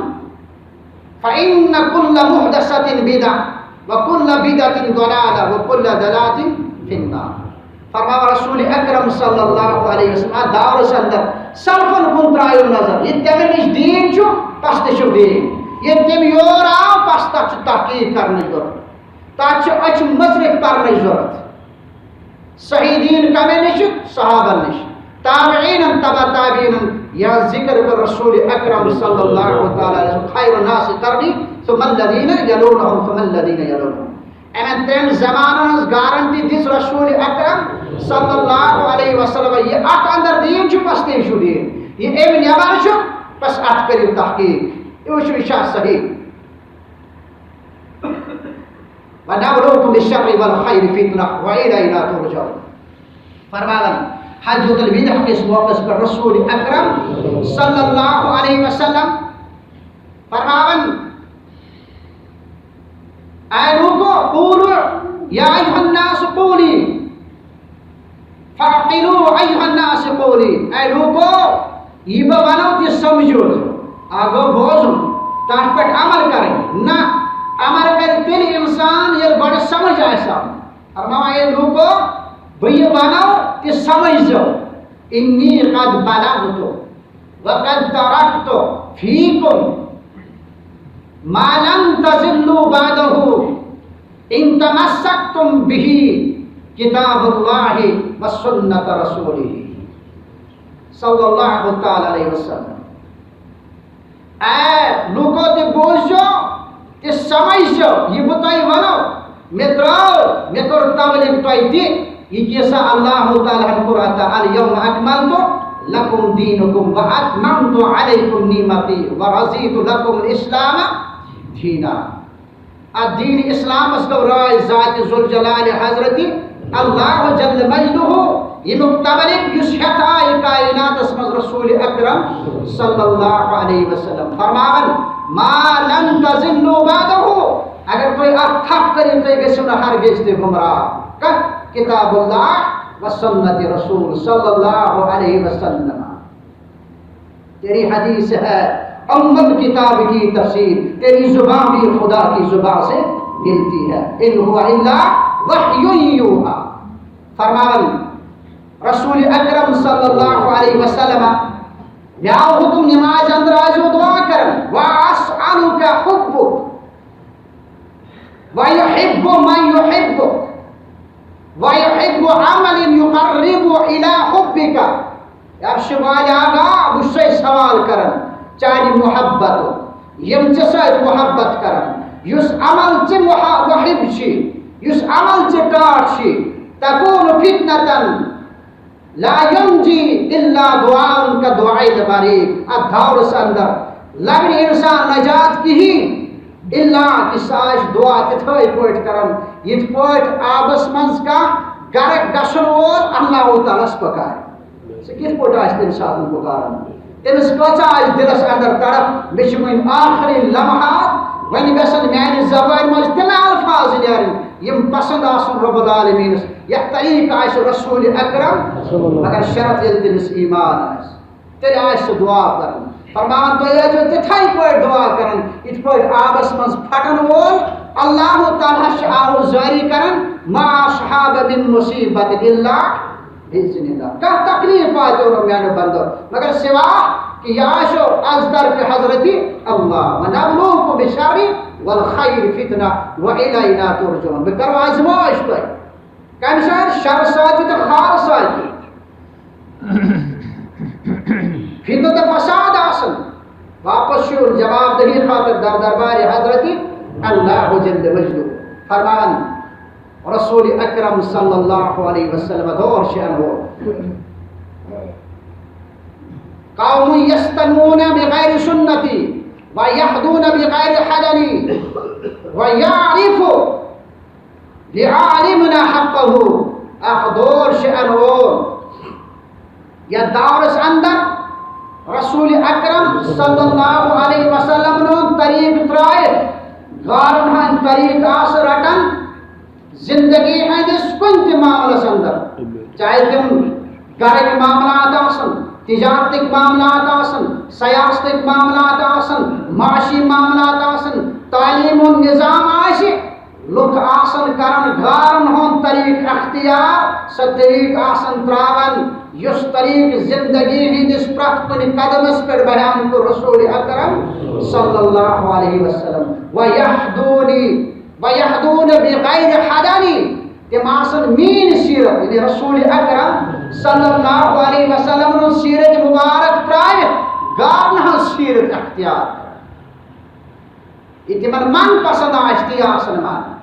فإن كل محدثة بدعة، وكل بدعة ضلالة، وكل ضلالة في النار۔ فرماوان رسول اکرم صلی اللہ علیہ وسلم، اتھ دورس اندر سلفن کُن ترایو نظر، یہِ تٔمۍ نِش دیٖن چھُ، تس تہِ چھُ دیٖن۔ ییٚلہِ تٔمۍ یور آو، بس تتھ چھُ تحقیق کرنٕچ ضروٗرت، تتھ چھُ أچھ مٔژرِتھ پرنٕچ ضروٗرت۔ صحیح دیٖن کمے نِش چھُ؟ صحابن نِش، تابعینن، تبع تابعینن۔ یا ذکر کر رسول اکرم صلی اللہ تعالی علیہ وسلم، خیر الناس قرنی ثم الذین یلونہم ثم الذین یلونہم۔ یِمن ترٛٮ۪ن زمانن ہٕنٛز گارنٹی دِژ رسول اکرم صلی اللہ علیہ وسلم۔ یہِ اتھ اندر دیٖن چھُ، بس تی چھُ دیٖن۔ یہِ امہِ نٮ۪بر چھُ، بس اتھ کٔرِو تحقیق۔ یہِ وٕچھِو، یہِ چھا صحیح؟ ونبلوکم بالشر والخیر فتنہ والینا ترجعون۔ فرماوان، حجۃ الوداع کِس موقعس پٮ۪ٹھ رسول اکرم صلی اللہ علیہ وسلم فرماوان، اے لوکو، قولوا یا ایھا الناس قولی فاعقلوا ایھا الناس قولی۔ اے لوکو، یہِ بہٕ ونو تہِ سمجھِو۔ اکھ گوٚو بوزُن، تتھ پٮ۪ٹھ عمل کرٕنۍ۔ نہ، عمل کرِ تیٚلہِ انسان ییٚلہِ گۄڈٕ سمجھ آسہِ آمُت۔ فرماوان، اے لوکو، بہٕ یہِ ونو تہِ سمجھزیو۔ انی قد بلغت وقد ترکت فیکم ما لن تضلوا بعدہ ان تمسکتم بہ کتاب اللہ و سنت رسولہ صلی اللہ تعالی علیہ وسلم۔ اے لوکو، تہِ بوٗززیو، تہِ سمجھزیو، یہِ بہٕ تۄہہِ ونو، مےٚ ترٲو، مےٚ کٔر تبلیغ تۄہہِ تہِ، یہِ کیسا اللہ تعالیٰ ہن کوٚر عطا، الیوم اکملت لکم دینکم و اتممت علیکم نعمتی و رضیت لکم الاسلام دینا۔ اتھ دین اسلامس گوٚو رٲچھ ذات ذوالجلال حضرت اللہ جل مجدہ، ییٚمیُک تبلیغ یُس ہٮ۪تھ آیہِ کائناتس منٛز رسول اکرم صلی اللہ علیہ وسلم۔ فرماوان، ما لن تضلوا بعدہ، اگر تُہۍ اتھ تھپھ کٔرِو، تُہۍ گٔژھِو نہٕ ہرگز تہِ گمراہ۔ کتھ؟ کتاب اللہ و سنت رسول صلی اللہ علیہ وسلم۔ تیری حدیث ہے امت کتاب کی تفسیر، تیری زبان بھی خدا کی زبان سے ملتی ہے۔ ان هو الا وحی یوحی۔ فرماون رسول اکرم صلی اللہ علیہ وسلم، مےٚ آو حکم نماز اندر آزو دعا کرن، واسألک حبک ویحب من یحبک ویحب عمل یقرب الی حبک۔ یا شمال آگا، بہٕ چھُسے سوال کران چانہِ محبت، یِم ژےٚ سۭتۍ محبت کران، یُس عمل ژےٚ مح-، محب چھی، یُس عمل ژےٚ ٹاٹھ چھی، تکون فتنتن لا ینجی الا دعاء کدعاء الغریق۔ اتھ دورس اندر لگہِ نہٕ انسان نجات کہین، الا کہ سہ آسہِ دعا تتھے پٲٹھۍ کران، یتھ پٲٹھۍ آبس منٛز کانٛہہ غرق گژھن وول اللہ تعالیٰ ہس پکارِ۔ سہ کتھ پٲٹھۍ آسہِ تمہِ ساتہٕ پکاران؟ تٔمِس کۭژاہ آسہِ دِلس اندر تڑپ، مےٚ چھِ وۄنۍ آخری لمحات، وۄنۍ گژھن میانہِ زبٲنۍ منٛز تِم الفاظ نیرٕنۍ، یِم پسند آسن رب العالمینس، یتھ طریقہٕ آسہِ رسول اکرم، مگر شرط ییٚلہِ تٔمِس ایمان آسہِ، تیٚلہِ آسہِ سُہ دعا کران۔ فرماوان، تُہۍ ٲسۍزیو تِتھے پٲٹھۍ دعا کران، یِتھ پٲٹھۍ آبس منٛز پھٹن وول اللہ تعالیٰ چھُ آوُر جٲری کران، ما اصحاب من مصیبت الا باذن اللہ۔ کانٛہہ تکلیف واتیو نہٕ میانیو بندو، مگر سوا کہ یہِ آسیو از طرف حضرت اللہ۔ ونبلوکم بالشر والخیر فتنہ والینا ترجعون۔ بہٕ کرو آزمٲیش تۄہہِ۔ کمہِ سۭتۍ؟ شر سۭتۍ تہٕ خار سۭتۍ۔ فتنہٕ تہٕ فساد آسن۔ واپس چھُ یُن جواب دہی خٲطرٕ در دربار حضرت اللہ جل مجدہ۔ فرمان رسول اکرم صلی اللہ علیہ وسلم دور شعر ہو۔ قوم یستنون بغیر سنتی و یحدون بغیر حدنی و یعرف لعالمنا حقہ۔ اکھ دور چھُ انوول۔ یتھ دورس اندر رسول اکرم صلی اللہ علیہ وسلم نو طریق ترائے، غارن ہند طریق آس رٹن، زندگی ہندس کن تہ معاملس اندر، چاہے تم گرک معاملات آسن، تجارتک معاملات آسن، سیاستک معاملات آسن، معاشی معاملات آسن، تعلیم و نظام آسہِ، لُکھ آسن کران غارن ہُنٛد طریق اختیار، سُہ طریق آسن تراوان، یُس طریق زندگی ہٕنٛدِس پرٛٮ۪تھ کُنہِ قدمس پٮ۪ٹھ بیان کوٚر رسول اکرم صلی اللہ علیہ وسلم۔ وَيَهْدُونِ، وَيَهْدُونَ بِغَيْرِ هَدَنِ۔ تِم آسن میٲنۍ سیرت، یعنی رسول اکرم صلی اللہ علیہ وسلم ہٕنٛز سیرت مبارک ترٲوِتھ غارن ہٕنٛز سیرت اختیار۔ یہِ تِمن من پسند آسہِ، تی آسن من۔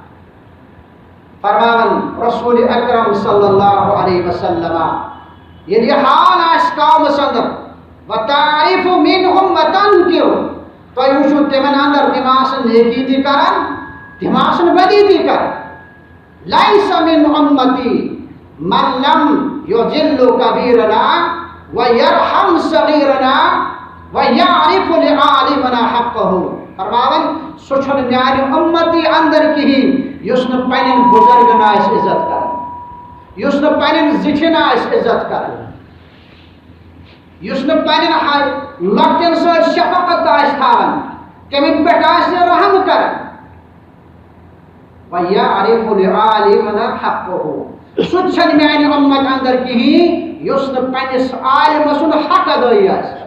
فرماوان رسول اکرم صلی اللہ علیہ وسلم، ییٚلہِ یہِ حال آسہِ قومس اندر، وَتَعْرِفُ مِنْهُمْ وَتَنْكِرُ، تُہۍ وٕچھِو تِمن اندر، تِم آسن نیکی تہِ کران، تِم آسن بدی تہِ کران۔ لَيْسَ مِنْ أُمَّتِي مَنْ لَمْ يُجِلِّ كَبِيرَنَا وَيَرْحَمْ صَغِيرَنَا وَيَعْرِفْ لِعَالِمِنَا حَقَّهُ۔ فرماوان، سُہ چھُنہٕ میانہِ اُمتی اندر کِہیٖنۍ یُس نہٕ پننٮ۪ن بُزرگن آسہِ عزت کران، یُس نہٕ پننٮ۪ن زِٹھٮ۪ن آسہِ عزت کران، یُس نہٕ پننٮ۪ن ہا-، لۄکٹٮ۪ن سۭتۍ شفقت آسہِ تھاوان، تِمن پٮ۪ٹھ آسہِ رحم کران۔ وَيَعْرِفُ لِعَالِمِنَا حَقَّهُ۔ سُہ تہِ چھَنہٕ میانہِ اُمت اندر کِہیٖنۍ یُس نہٕ پننِس عالمس سُنٛد حق ادٲیی آسہِ،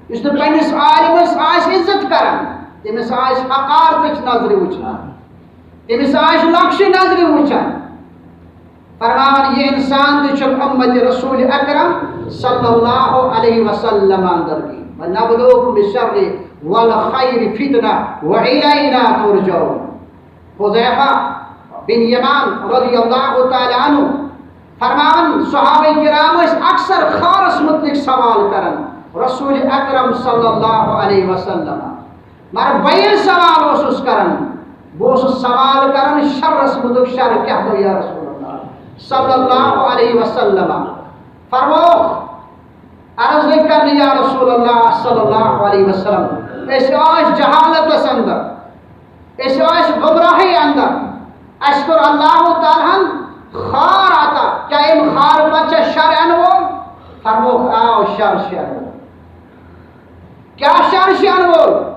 یُس نہٕ پننِس عالمس آسہِ عزت کران، تٔمِس آسہِ حقارتٕچ نظرِ وٕچھان، تٔمِس آسہِ لۄکچہِ نظرِ وٕچھان۔ فرماوان، یہِ انسان تہِ چھُ اُمت رسول اکرم صلی اللہ علیہ وسلم اندر کی۔ وَنَبْلُوكُمْ بِالشَّرِّ وَالْخَيْرِ فِتْنَةً وَإِلَيْنَا تُرْجَعُونَ۔ حذیفہ بن یمان رضی اللہ تعالیٰ عنہ فرماوان، صحابہ کرام ٲسۍ اکثر خارس متعلق سوال کران رسول اکرم صلی اللہ علیہ وسلم۔ مگر بہٕ ییٚلہِ سوال اوسُس کران، بہٕ اوسُس سوال کران شرس متعلق، شر کیٛاہ گوٚو یا رسول اللہ صلی اللہ علیہ وسلم؟ فرمووُکھ، عرض لٔگۍ کرنہٕ یا رسول اللہ صلی اللہ علیہ وسلم، أسۍ ٲسۍ جہالتس اندر، أسۍ ٲسۍ گمراہی اندر، اَسہِ کوٚر اللہ تعالیٰ ہن خار عطا۔ کیٛاہ یِم شر شیرن وول؟ کیا شر شیرن وول؟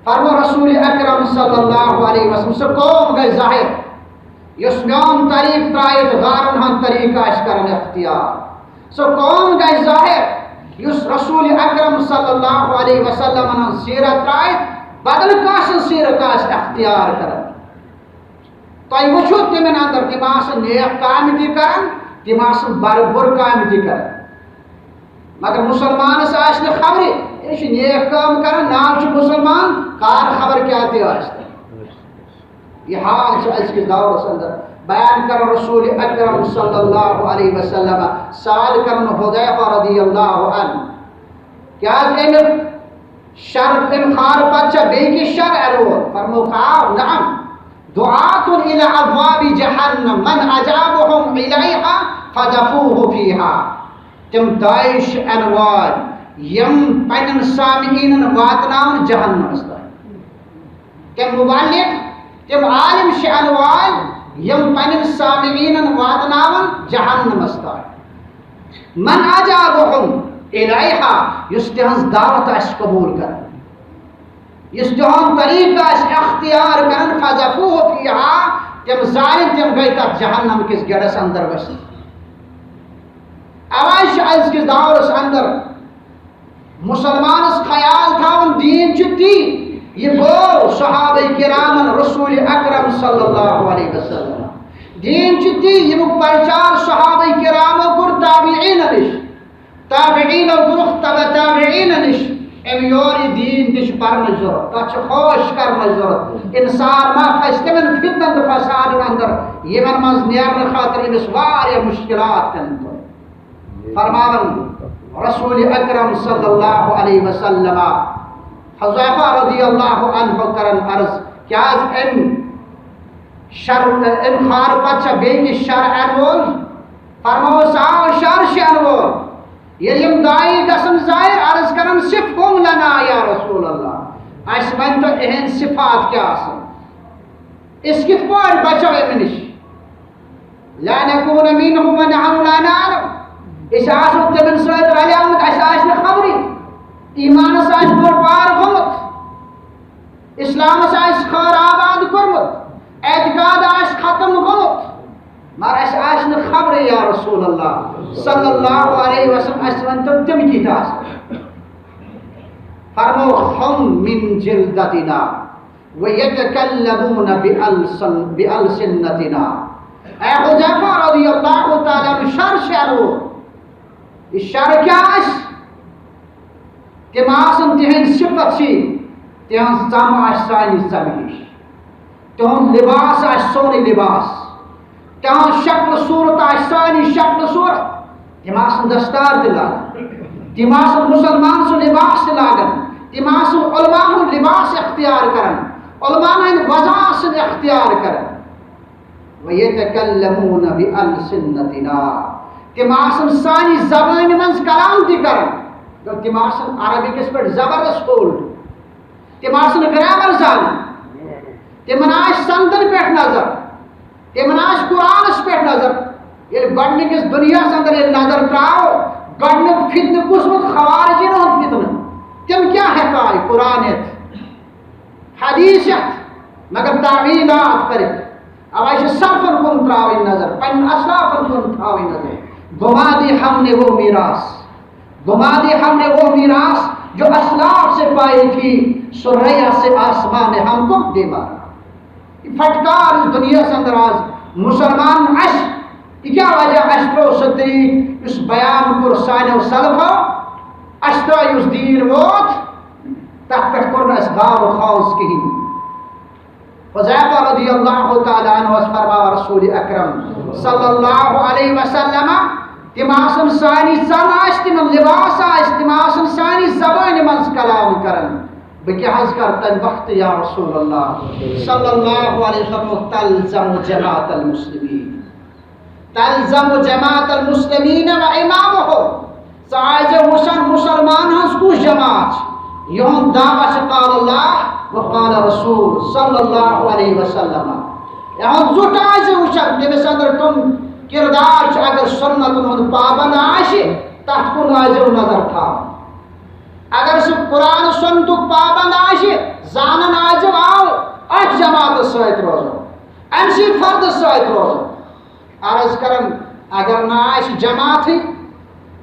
فرمو رسول اکرم صلی اللہ علیہ وسلم، سُہ قوم گژھِ ظاہر، یُس میون طریق ترایت غارن ہُنٛد طریق آسہِ کران اختیار۔ سُہ قوم گژھِ ظاہر، یُس رسول اکرم صلی اللہ علیہ وسلم ہُنٛد سیرت ترایت بدل کانٛہہ سٕنٛز سیرت آسہِ اختیار کران۔ تۄہہِ وٕچھو تِمن اندر، تِم آسن نیک کامہِ تہِ کران، تِم آسن بر-، بُرٕ کامہِ تہِ کران۔ مگر مُسلمانس آسہِ نہٕ خبرِ، یہِ چھُ نیک کٲم کران، ناو چھُ مُسلمان، کار خبر کیٛاہ تہِ آسہِ۔ یہِ حال چھُ أزکِس دورس اندر۔ بیان کران رسول اکرم صلی اللہ علیہ وسلم، سوال کران حذیفہ رضی اللہ عنہ، کیٛاہ حظ اَمیُک شر، اَمہِ خارٕ پتہٕ چھا بیٚیہِ کینٛہہ شر اَنہٕ وول؟ فرمووُکھ، آ، نعم۔ دعاة إلى أبواب جهنم، من أجابهم إليها قذفوه فيها۔ تِم داعش چھِ اَنہٕ وٲلۍ، یِم پننٮ۪ن سامعیٖنن واتناوَن جہنمس تام۔ تِم مبلغ، تِم عالم چھِ اَنہٕ وٲلۍ، یِم پننٮ۪ن سامعیٖنن واتناوَن جہنمس تام۔ من أجابهم إليها، یُس تِہنٛز دعوت آسہِ قبول کران، یُس تِہُنٛد طریقہٕ آسہِ اختیار کران، قذفوه فيها، تِم زالن، تِم گٔے تتھ جہنم کِس گڑھس اندر ؤسِتھ۔ اوے چھُ أزکِس دورس اندر مُسلمانس خیال تھاوُن، دیٖن چھُ تی، یہِ گوٚو صحابہ کرامن رسول اکرم صلی اللہ علیہ وسلم۔ دیٖن چھُ تی، ییٚمیُک پرچار صحابہ کرامو کوٚر تابعیٖنن نِش، تابعیٖنو کوٚرُکھ تبع تابعیٖنن نِش۔ أمۍ یور یہِ دیٖن تہِ چھُ پرنٕچ ضروٗرت، تَتھ چھُ ہوش کرنٕچ ضروٗرت۔ اِنسان ما پھسہِ تِمن فتنن تہٕ فسادن اندر، یِمن منٛز نیرنہٕ خٲطرٕ أمِس واریاہ مُشکلات پٮ۪ن تُلٕنۍ۔ فرماوان رسول اکرم صلی اللہ علیہ وسلم، حذیفہ رضی اللہ عنہ کرن عرض، کیٛاہ حظ أمۍ شر، أمۍ خارٕ پتہٕ چھا بیٚیہِ کینٛہہ شر اَنہٕ وول؟ فرماوس، آ، شر چھِ اَنہٕ وول۔ ییٚلہِ یِم داعی گژھن ظاہر، عرض کرن، صفهم لنا یا رسول اللہ، اَسہِ ؤنۍ تو یِہنٛدۍ صفات کیٛاہ آسن، أسۍ کِتھ پٲٹھۍ بچو اَمہِ نِش؟ لا نكون منهم ونحن لا نعلم۔ أسۍ آسو تِمن سۭتۍ رلیمٕتۍ، اَسہِ آسہِ نہٕ خبرٕے۔ ایٖمانس آسہِ بوٚڑ بار گوٚمُت، اِسلامس آسہِ خٲر آباد کوٚرمُت، اعتقاد آسہِ ختم گوٚمُت، مگر اَسہِ آسہِ نہٕ خبرٕے یا رسول اللہ صلی اللہ علیہ وسلم، اَسہِ ؤنۍ تو تِم کِتھ آسن۔ فرمو، هم من جلدتنا ويتكلمون بألسن-، بألسنتنا۔ اے حذیفہ رضی اللہ تعالیٰ عنہ، شر شر وول۔ یہِ شر کیٛاہ آسہِ؟ تِم آسن، تِہنٛدۍ صفت چھِ، تِہنٛز ژم آسہِ سانہِ ژمہِ ہِش، تِہُنٛد لباس آسہِ سونُے لباس، تِہنٛز شکل صورت آسہِ سانہِ شکل صورت۔ تِم آسن دستار تہِ لاگان، تِم آسن مُسلمان سُنٛد لباس تہِ لاگان، تِم آسن علماء ہُنٛد لباس اختیار کران، علماء ہٕنٛدۍ وضع آسن اختیار کران۔ وَيَتَكَلَّمُونَ بِأَلْسِنَتِنَا۔ تِم آسن سانہِ زبٲنہِ منٛز کلام تہِ کران۔ گوٚو، تِم آسن عربی کِس پٲٹھۍ زبردست hold۔ تِم آسن grammar زانان۔ تِمن آسہِ سندن پٮ۪ٹھ نظر۔ تِمن آسہِ قرآنس پٮ۪ٹھ نظر۔ ییٚلہِ گۄڈٕنِکِس دُنیاہس اندر ییٚلہِ نظر ترٛاوو، گۄڈٕنیُک فتنہٕ کُس ووت؟ خوارجن ہُنٛد فتنہٕ۔ تِم کیٛاہ ہٮ۪کہٕ ہا یہِ قرآن ہٮ۪تھ، حدیث ہٮ۪تھ، مگر تعویلات کٔرِتھ؟ اوے چھِ سلفن کُن ترٛاوٕنۍ نظر، پننٮ۪ن اسلافن کُن تھاوٕنۍ نظر۔ گما دیا ہم نے وہ میراث، گما دیا ہم نے وہ میراث جو اسلاف سے پائی تھی، ثریا سے آسمان نے ہم کو دے مارا۔ یہِ پھٹکار یُس دُنیاہس اندر آز مُسلمان آسہِ، یہِ کیٛاہ وجہ؟ اَسہِ ترٛوو سُہ طریٖق یُس بیان کوٚر سانیو سلفو، اَسہِ ترٛٲو یُس دیٖن ووت، تَتھ پٮ۪ٹھ کوٚر نہٕ اَسہِ غور و خوض کِہیٖنۍ۔ حذیفہ رضی اللہ تعالیٰ عنہ اوس فرماوان، رسول اکرم صلی اللہ علیہ وسلم، تِم آسن سانی زن آسہِ، تِمن لباس آسہِ، تِم آسن سانی زبٲنہِ منٛز کلام کران۔ بہٕ کیٛاہ حظ کرٕ تمہِ وقتہٕ یا رسول اللہ صلی اللہ علیہ وسلم؟ تلزم جماعت المسلمین، تلزم جماعت المسلمین و امامہ۔ ژٕ آیہِ زِ وٕچھان مُسلمان ہٕنٛز کُس جماعت چھِ؟ یِہُنٛد دعویٰ چھُ قال اللہ و قال رسول صلی اللہ علیہ وسلم۔ یِہُنٛد زُٹھ آیہِ زِ وٕچھان، تٔمِس اندر کٕم کردار چھِ۔ اگر سُنتن ہُنٛد پابند آسہِ، تَتھ کُن ٲسۍزیو نظر تھاوان۔ اگر سُہ قرآن سُنتُک پابند آسہِ، زانان ٲسۍزیو آو اَتھ جماعتس سۭتۍ روزُن، أمۍ سٕے فردس سۭتۍ روزُن۔ عرض کران، اگر نہ آسہِ جماعتٕے،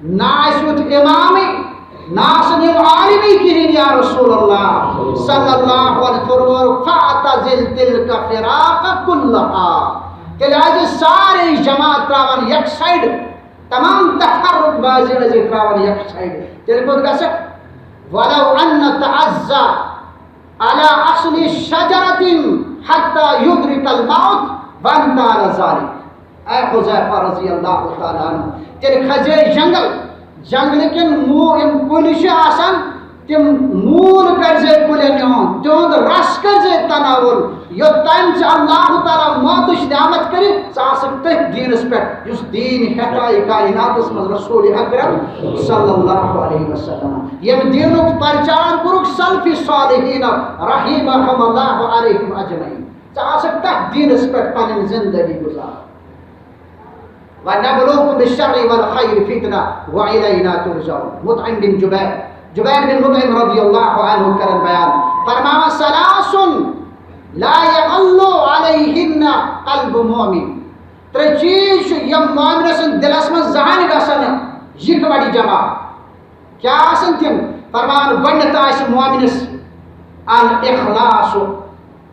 نہ آسہِ یُتھ امامٕے، نہ آسن یِم عالمٕے کِہیٖنۍ، یا رسول اللہ صلی اللہ علیہ وسلم، فرموو، "فاعتزل تلک فراق کلہا"، تیٚلہِ آسہِ سارے جماعت تراوان یک سایڈ، تمام تفرق بازی ٲسۍ تراوان یک سایڈ۔ تیٚلہِ کوٚت گژھکھ؟ "ولو ان تعزا علی اصل شجرۃ حتی یدرک الموت وان طال ذلک"۔ اے حذیفہ رضی اللہ تعالیٰ عنہ، تیٚلہِ کھسہِ جنگل، جنگلہٕ کٮ۪ن مو-، یِم کُلۍ چھِ آسان، تِم موٗل کٔرزے کُلٮ۪ن یِہُنٛد، تِہُنٛد رس کٔرزے تناول، یوٚتام ژےٚ اللہ تعالیٰ موتٕچ نعمت کٔرِ، ژٕ آسکھ تٔتھۍ دیٖنس پٮ۪ٹھ، یُس دیٖن ہیٚتایہِ کائناتس منٛز رسول اکرم صلی اللہ علیہ وسلم۔ ییٚمہِ دیٖنُک پرچار کوٚرُکھ سلف صالحین رحمہم اللہ علیہم اجمعین۔ ژٕ آسکھ تتھ دیٖنس پٮ۪ٹھ پنٕنۍ زندگی گُزاران۔ "ونبلوکم بالشر والخیر فتنہ والینا ترجعون"۔ مطعم بن جبیر، جبیر بن مطعم رضی اللہ عنہ کرن بیان، فرماوان، "ثلاث لا یغلو علیہن قلب مؤمن"۔ ترٛےٚ چیٖز چھِ یِم مؤمنہٕ سٕنٛدِ دِلس منٛز زانٛہہ گژھن نہٕ یِکوَٹہٕ جمع۔ کیٛاہ آسن تِم؟ فرمان گۄڈٕنیتھ آسہِ مؤمنس الاخلاص،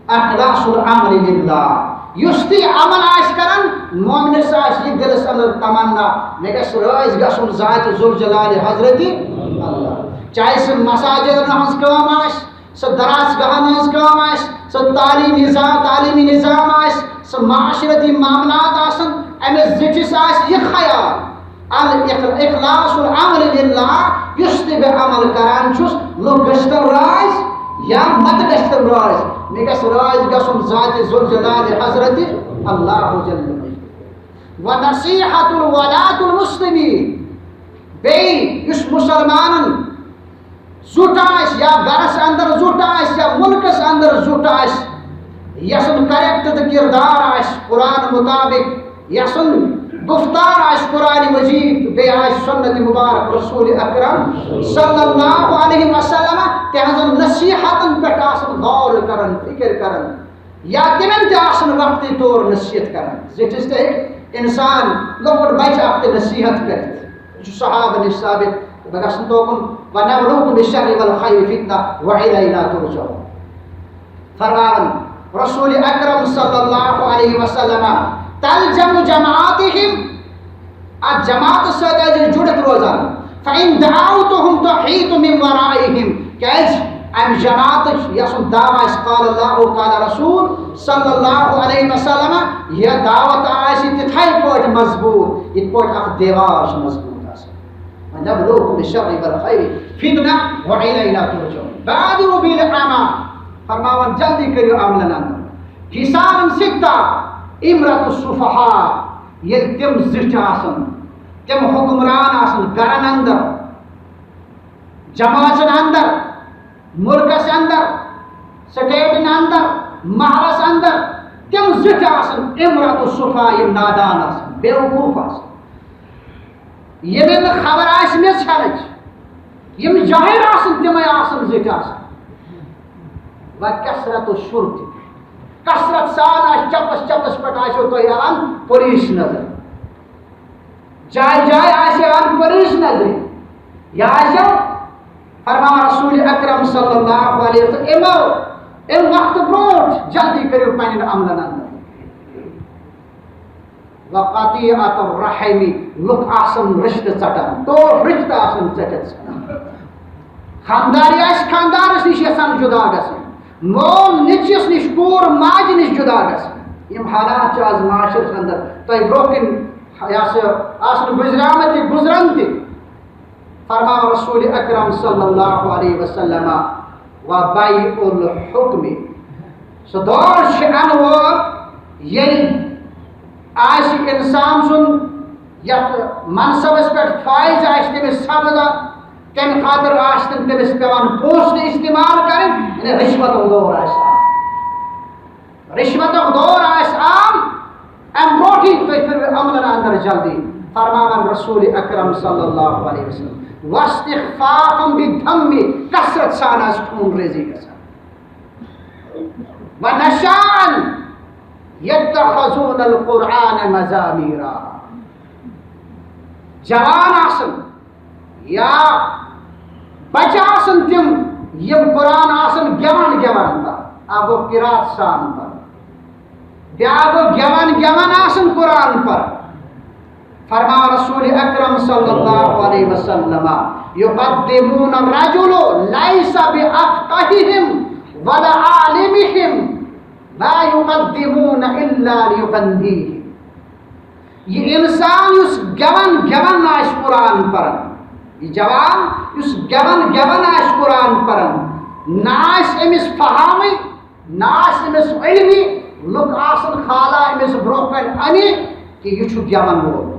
اخلاص العمل للہ۔ یُس تہِ عمل آسہِ کران، مؤمنس آسہِ یہِ دِلس اندر تمنا، مےٚ گژھِ رٲضۍ گژھُن ذات ذوالجلال حضرت اللہ۔ چاہے سُہ مساجدن ہٕنٛز کٲم آسہِ، سُہ درس گاہن ہٕنٛز کٲم آسہِ، سُہ تعلیٖم نظام، تعلیٖمی نظام آسہِ، سُہ معاشرتی معاملات آسن، أمِس زِٹھِس آسہِ یہِ خیال، الاخ-، اخلاص العمل للہ، یُس تہِ بہٕ عمل کران چھُس، لُکھ گٔژھتن رٲضۍ یا مت گٔژھتن رٲضۍ، مےٚ گژھِ رٲضۍ گژھُن ذات ذوالجلال حضرت اللہ جل مجدہ۔ ونصیحت الولاۃ المسلمین، بیٚیہِ یُس مُسلمانن زُٹھ آسہِ یا گرس اندر زُٹھ آسہِ یا مُلکس اندر زُٹھ آسہِ، یسُن کریکٹ تہٕ کردار آسہِ قرآن مطابق، یسُن گفتار آسہِ قرآن مجید، بیٚیہِ آسہِ سنت مبارک رسول اکرم صلی اللہ علیہ وسلم، تہنزن نصیحتن پٮ۪ٹھ آسن غور کران، فکر کران، یا تِمن تہِ آسن وقتی طور نصیحت کران۔ زِٹھِس تہِ ہیٚکہِ انسان، لۄکُٹ بچہِ اکھ تہِ نصیحت کٔرِتھ۔ یہِ چھُ صحابہ نِش ثابت۔ بہٕ گژھٕ نہٕ توکُن، "ونبلوکم بالشر والخیر فتنہ والینا ترجعون"۔ فرماوان رسول اکرم صلی اللہ علیہ وسلم، "تلزم جماعتہم"، اتھ جماعتس سۭتۍ ٲسۍ جُڑِتھ روزان۔ "فإن دعوتہم تحیط من ورائہم"، کیازِ امہِ جماعتٕچ یۄس دعوت آسہِ، قال اللہ قال رسول صلی اللہ علیہ وسلم، یہِ دعوت آسہِ تِتھے پٲٹھۍ مضبوط، یِتھ پٲٹھۍ اکھ دیوار چھُ مضبوط آسان۔ "ونبلوکم بالشر والخیر فتنہ والینا ترجعون۔ بادروا بالعمل"، فرماوان جلدی کٔرِو عملن اندر۔ "خصال ستہ امرۃ السفہاء"، ییٚلہِ تِم زِٹھۍ آسن، تِم حکمران آسن گرن اندر، جماژن اندر، ملکس اندر، سٹیٹن اندر، محلس اندر، تِم زِٹھۍ آسن، امرۃ السفہاء، یِم نادان آسن، بیوقوف آسن، ییٚمٮ۪ن نہٕ خبر آسہِ میٚژ ہٮ۪نٕچ، یِم جاہل آسن، تِمے آسن زِٹھۍ آسان۔ و کثرت الشرطہ، کثرت سان آسہِ چپس چپس پٮ۪ٹھ آسیو تۄہہِ یِوان پُلیٖس نظر، جایہِ جایہِ آسہِ یِوان پُلیٖس نظرِ۔ یہِ آسیو فرمان رسول اکرم صلی اللہ علیہ وسلم، یِمو، اَمہِ وقتہٕ برونٛٹھ جلدی کٔرِو پننٮ۪ن عملن اندر۔ وقطیعۃ الرحم، لُکھ آسن رشتہٕ ژٹان، ٹوٹھ رشتہٕ آسن ژٔٹِتھ ژھٕنان۔ خانداری آسہِ خاندارس نِش یژھان جدا گژھُن، مول نیٚچوِس نِش، کوٗر ماجہِ نِش جدا گژھُن۔ یِم حالات چھِ آز معاشرس اندر، تۄہہِ برونٛہہ کِنۍ یہِ ہسا آسن گُزریمٕتۍ تہِ، گُزرن تہِ۔ فرماو رسول اکرم صلی اللہ علیہ وسلم، "وبیع الحکم"، سُہ دور چھُ یِنہٕ وول، ییٚلہِ آسہِ اِنسان سُنٛد یَتھ منصبس پٮ۪ٹھ فٲیض آسہِ تٔمِس سپدان، تَمہِ خٲطرٕ آسہِ تٔمِس پٮ۪وان پونٛسہٕ تہِ استعمال کَرٕنۍ، یعنی رِشوتُک دور آسہِ۔ رِشوتُک دور آسہِ عام، اَمہِ برونٛٹھٕے تُہۍ کٔرِو عملن اندر جلدی۔ فرماوان رسول اکرم صلی اللہ علیہ وسلم، واستخفافا بالدم، کثرت سان آسہِ خوٗن ریزی گژھان۔ ونساء یتخذون القرآن مزامیرا۔ جوان آسن یا بچہ آسن تِم، یِم قرآن آسن گٮ۪وان گٮ۪وان پران۔ اکھ گوٚو قرات سان پران، بیٛاکھ گوٚو گٮ۪وان گٮ۪وان آسن قرآن پران۔ فرماو رسول اکرم صلی اللہ علیہ وسلم، یقدمون الرجل لیس بافقہہم ولا عالمہم، لا یقدمون الا لیغنیہم۔ یہِ انسان یُس گٮ۪وان گٮ۪وان آسہِ قرآن پران، یہِ جوان یُس گٮ۪وان گٮ۪وان آسہِ قرآن پران، نہ آسہِ أمِس فہامٕے، نہ آسہِ أمِس علمی، لُکھ آسن کھالان أمِس برونٛہہ کنہِ اَمہِ کہِ یہِ چھُ گٮ۪وَن وول۔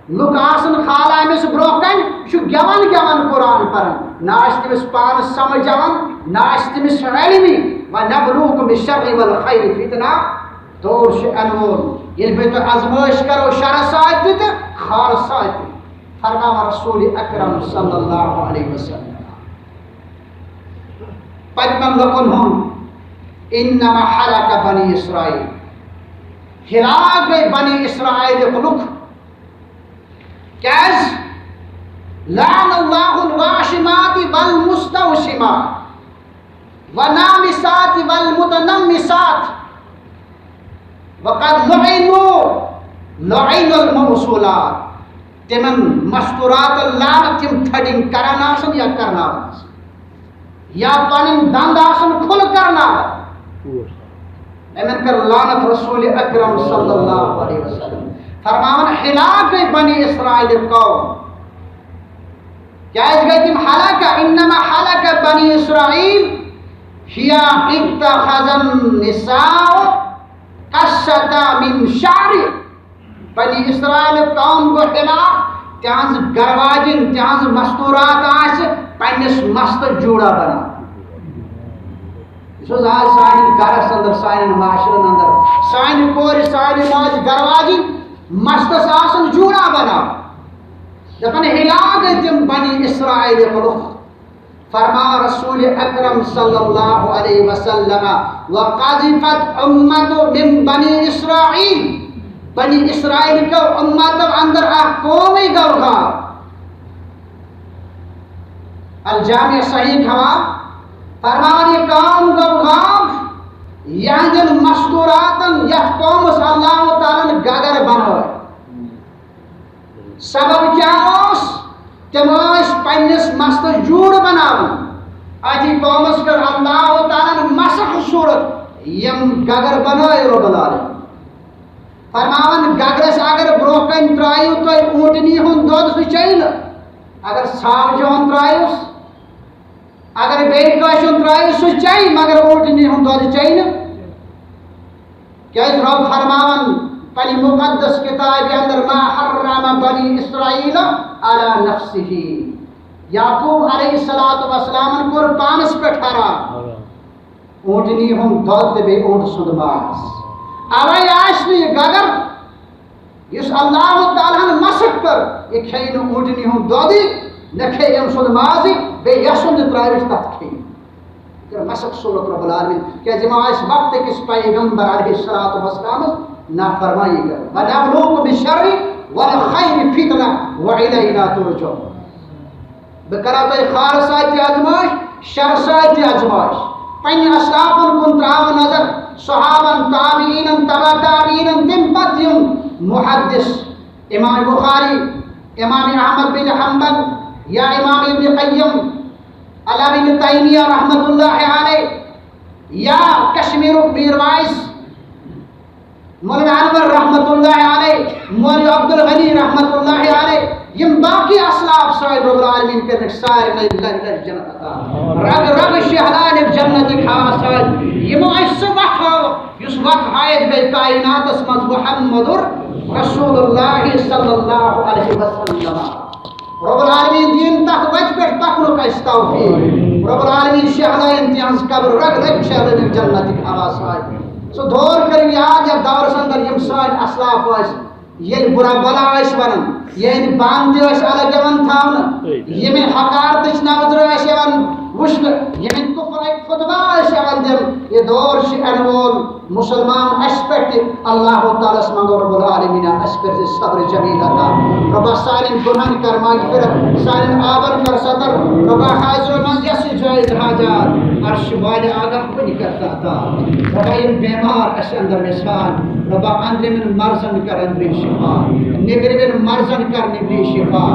لُکھ آسن کھالان أمِس برونٛہہ کنہِ، یہِ چھُ گٮ۪وَن گٮ۪وَن قرآن پران۔ نہ آسہِ تٔمِس پانس سمجھ یِوان، نہ آسہِ تٔمِس علمی۔ ونبلوکم بالشر والخیر فتنہ، دور چھُ یِنہٕ وول۔ ییٚلہِ بہٕ تۄہہِ آزمٲیش کرو شرٕ سۭتۍ تہِ تہٕ خٲرٕ سۭتۍ تہِ۔ فرماوان رسول اکرم صلی اللہ علیہ وسلم۔ پتمن لُکن ہُنٛد، انما ہلک بنی اسرائیل، ہلاک گٔے بنی اسرائیلٕکۍ لُکھ۔ کیازِ؟ لعن اللہ الواشمات والمستوشمات والنامصات والمتنمصات وقد لعنوا لعن الموصولات۔ تِمن مستوراتن لعنت، یِم تھڈنگ کران آسن یا کرناوان آسن، یا پنٕنۍ دند آسن کھُلہٕ کرناوان۔ یِمن کٔر لعنت رسول اکرم صلی اللہ علیہ وسلم۔ فرماوان، ہلاک گٔے بنی اسرائیل قوم۔ کیازِ گٔے تِم ہلاک؟ انما ہلک بنی اسرائیل، ہی اتخذ النساء قصة من شعر۔ بنی اسرائیل قوم گوٚو ہلاک، تِہنٛز گرواجِن، تِہنٛز مستورات آسہِ پننِس مستس جوڑا بناوان۔ یُس حظ آز سانٮ۪ن گرس اندر، سانٮ۪ن معاشرن اندر، سانہِ کورِ، سانہِ ماجہِ گرواجِن مستس آسان جوڑا بناوان۔ دپان، ہلاک گٔے تِم بنی اسرائیل لُکھ۔ فرماو رسول اکرم صلی اللہ علیہ وسلم، وقذفت امت من بنی اسرائیل، بنی اسرائیل کیو امتو اندر اکھ قومے گوٚو غاو۔ الجامع صحیح تھاوان، فرماوان، یہِ قوم گوٚو غاو، یہندٮ۪ن مستوراتن، یتھ قومس اللہ تعالیٰ ہن گگر بنٲے۔ سبب کیٛاہ اوس؟ تِم ٲسۍ پننِس مستس جوڑ بناوان۔ اتھی قومس کٔر اللہ تعالیٰ ہن مسخ صورت، یِم گگر بنٲے رب العالمین۔ فرماوان، گگرس اگر برونٛہہ کنہِ ترٛٲیِو تُہۍ اوٗنٹنی ہُنٛد دۄد، سُہ چیٚیہِ نہٕ۔ اگر ژھاوجہِ ہُنٛد ترٛٲیِوس، اگر بیٚیہِ کٲنٛسہِ ہُنٛد ترٛٲیِو، سُہ چیٚیہِ، مگر اوٗنٹنی ہُنٛد دۄد چیٚیہِ نہٕ۔ کیٛازِ رب فرماوان پننہِ مقدس کتابہِ اندر، ما حرم بنی اسرائیل علی نفسہ۔ یعقوب علیہ الصلوۃ والسلامن کوٚر پانس پٮ۪ٹھ حرام اوٗنٹنی ہُنٛد دۄد تہٕ بیٚیہِ اوٗنٹ سُنٛد ماز۔ اوے آسہِ نہٕ یہِ گگر، یُس اللہ تعالیٰ ہن مسخ کٔر، یہِ کھیٚیہِ نہٕ اوٗنٹنی ہُنٛد دۄدٕے، نہ کھیٚیہِ أمۍ سُنٛد مازٕے، بیٚیہِ یَسُن تہِ ترٛٲوِتھ تَتھ کھیٚیہِ۔ یہِ کٔر مسخ صورت رب العالمین، کیٛازِ یِمو آسہِ وقت أکِس پیغمبر علیہ الصلوۃ والسلامس نافرمٲنی کٔرمٕژ۔ ونبلوکم بالشر والخیر فتنہ والینا ترجعون۔ بہٕ کرو تۄہہِ خارٕ سۭتۍ تہِ آزمٲیش، شرٕ سۭتۍ تہِ آزمٲیش۔ پننہِ اسلافن کُن ترٛاوو نظر، صحابن، تابعینن، تبع تابعینن، تمہِ پتہٕ یِم محدث، امام بخاری، امام احمد بن حنبل، یا امام ابن قیم، علامہ ابن تیمیہ رحمۃ اللہ علیہ، یا کشمیرُک میٖر واعظ، مولانا انور رحمۃ اللہ علیہ، مولوی عبدالغنی رحمۃ اللہ علیہ، یِم باقی اسلاف سٲنۍ رب العالمین کٔرنکھ سارنٕے لرِ لرِ جنت عطا۔ رگ رگ شہلانکھ جنتٕکۍ ہوا سۭتۍ۔ یِمو اَسہِ سُہ وَتھ ہٲو، یُس وَتھ ہٲوِتھ گٔے کائناتس منٛز محمد رسول اللہ صلی اللہ علیہ وسلم۔ رب العالمین دِیِن تَتھ وَتہِ پٮ۪ٹھ پَکنُک اَسہِ توفیٖق۔ رب العالمین شہلٲیِن تِہنٛز قبر رگ رگ شہلٲیِن جنتٕکۍ ہوا سۭتۍ۔ سُہ دور کٔرِو یاد یَتھ دورس اندر یِم سٲنۍ اسلاف ٲسۍ۔ ییٚلہِ بُرا بلا ٲسۍ وَنان، یِہِنٛدۍ بانہٕ تہِ ٲسۍ الگ یِوان تھاونہٕ، یِمَن حقارتٕچ نظرٕ ٲسۍ یِوان وٕچھنہٕ، یِمَن کُفرٕکۍ خطبہ ٲسۍ یِوان دِنہٕ۔ یہِ دور چھُ یِنہٕ وول مُسلمان اَسہِ پٮ۪ٹھ تہِ۔ اللہ تعالیٰ ہَس منٛگو رب العالمین اَسہِ کٔرۍ زِ صبر جمیل عطا۔ رۄبا سانٮ۪ن گۄنہَن کر مغفرت، سانٮ۪ن عابَن کر ستر۔ رۄبا حاضرو منٛز یَس یہِ جٲیز حاجات، عرش والہِ آگاہ کُنہِ کر عطا۔ رۄبا یِم بیمار اَسہِ اندر ویسان، رۄبا أنٛدرِمٮ۪ن مرضن کر أنٛدری شفا، نیٚبرِمٮ۪ن مرضن کر نیٚبری شفا۔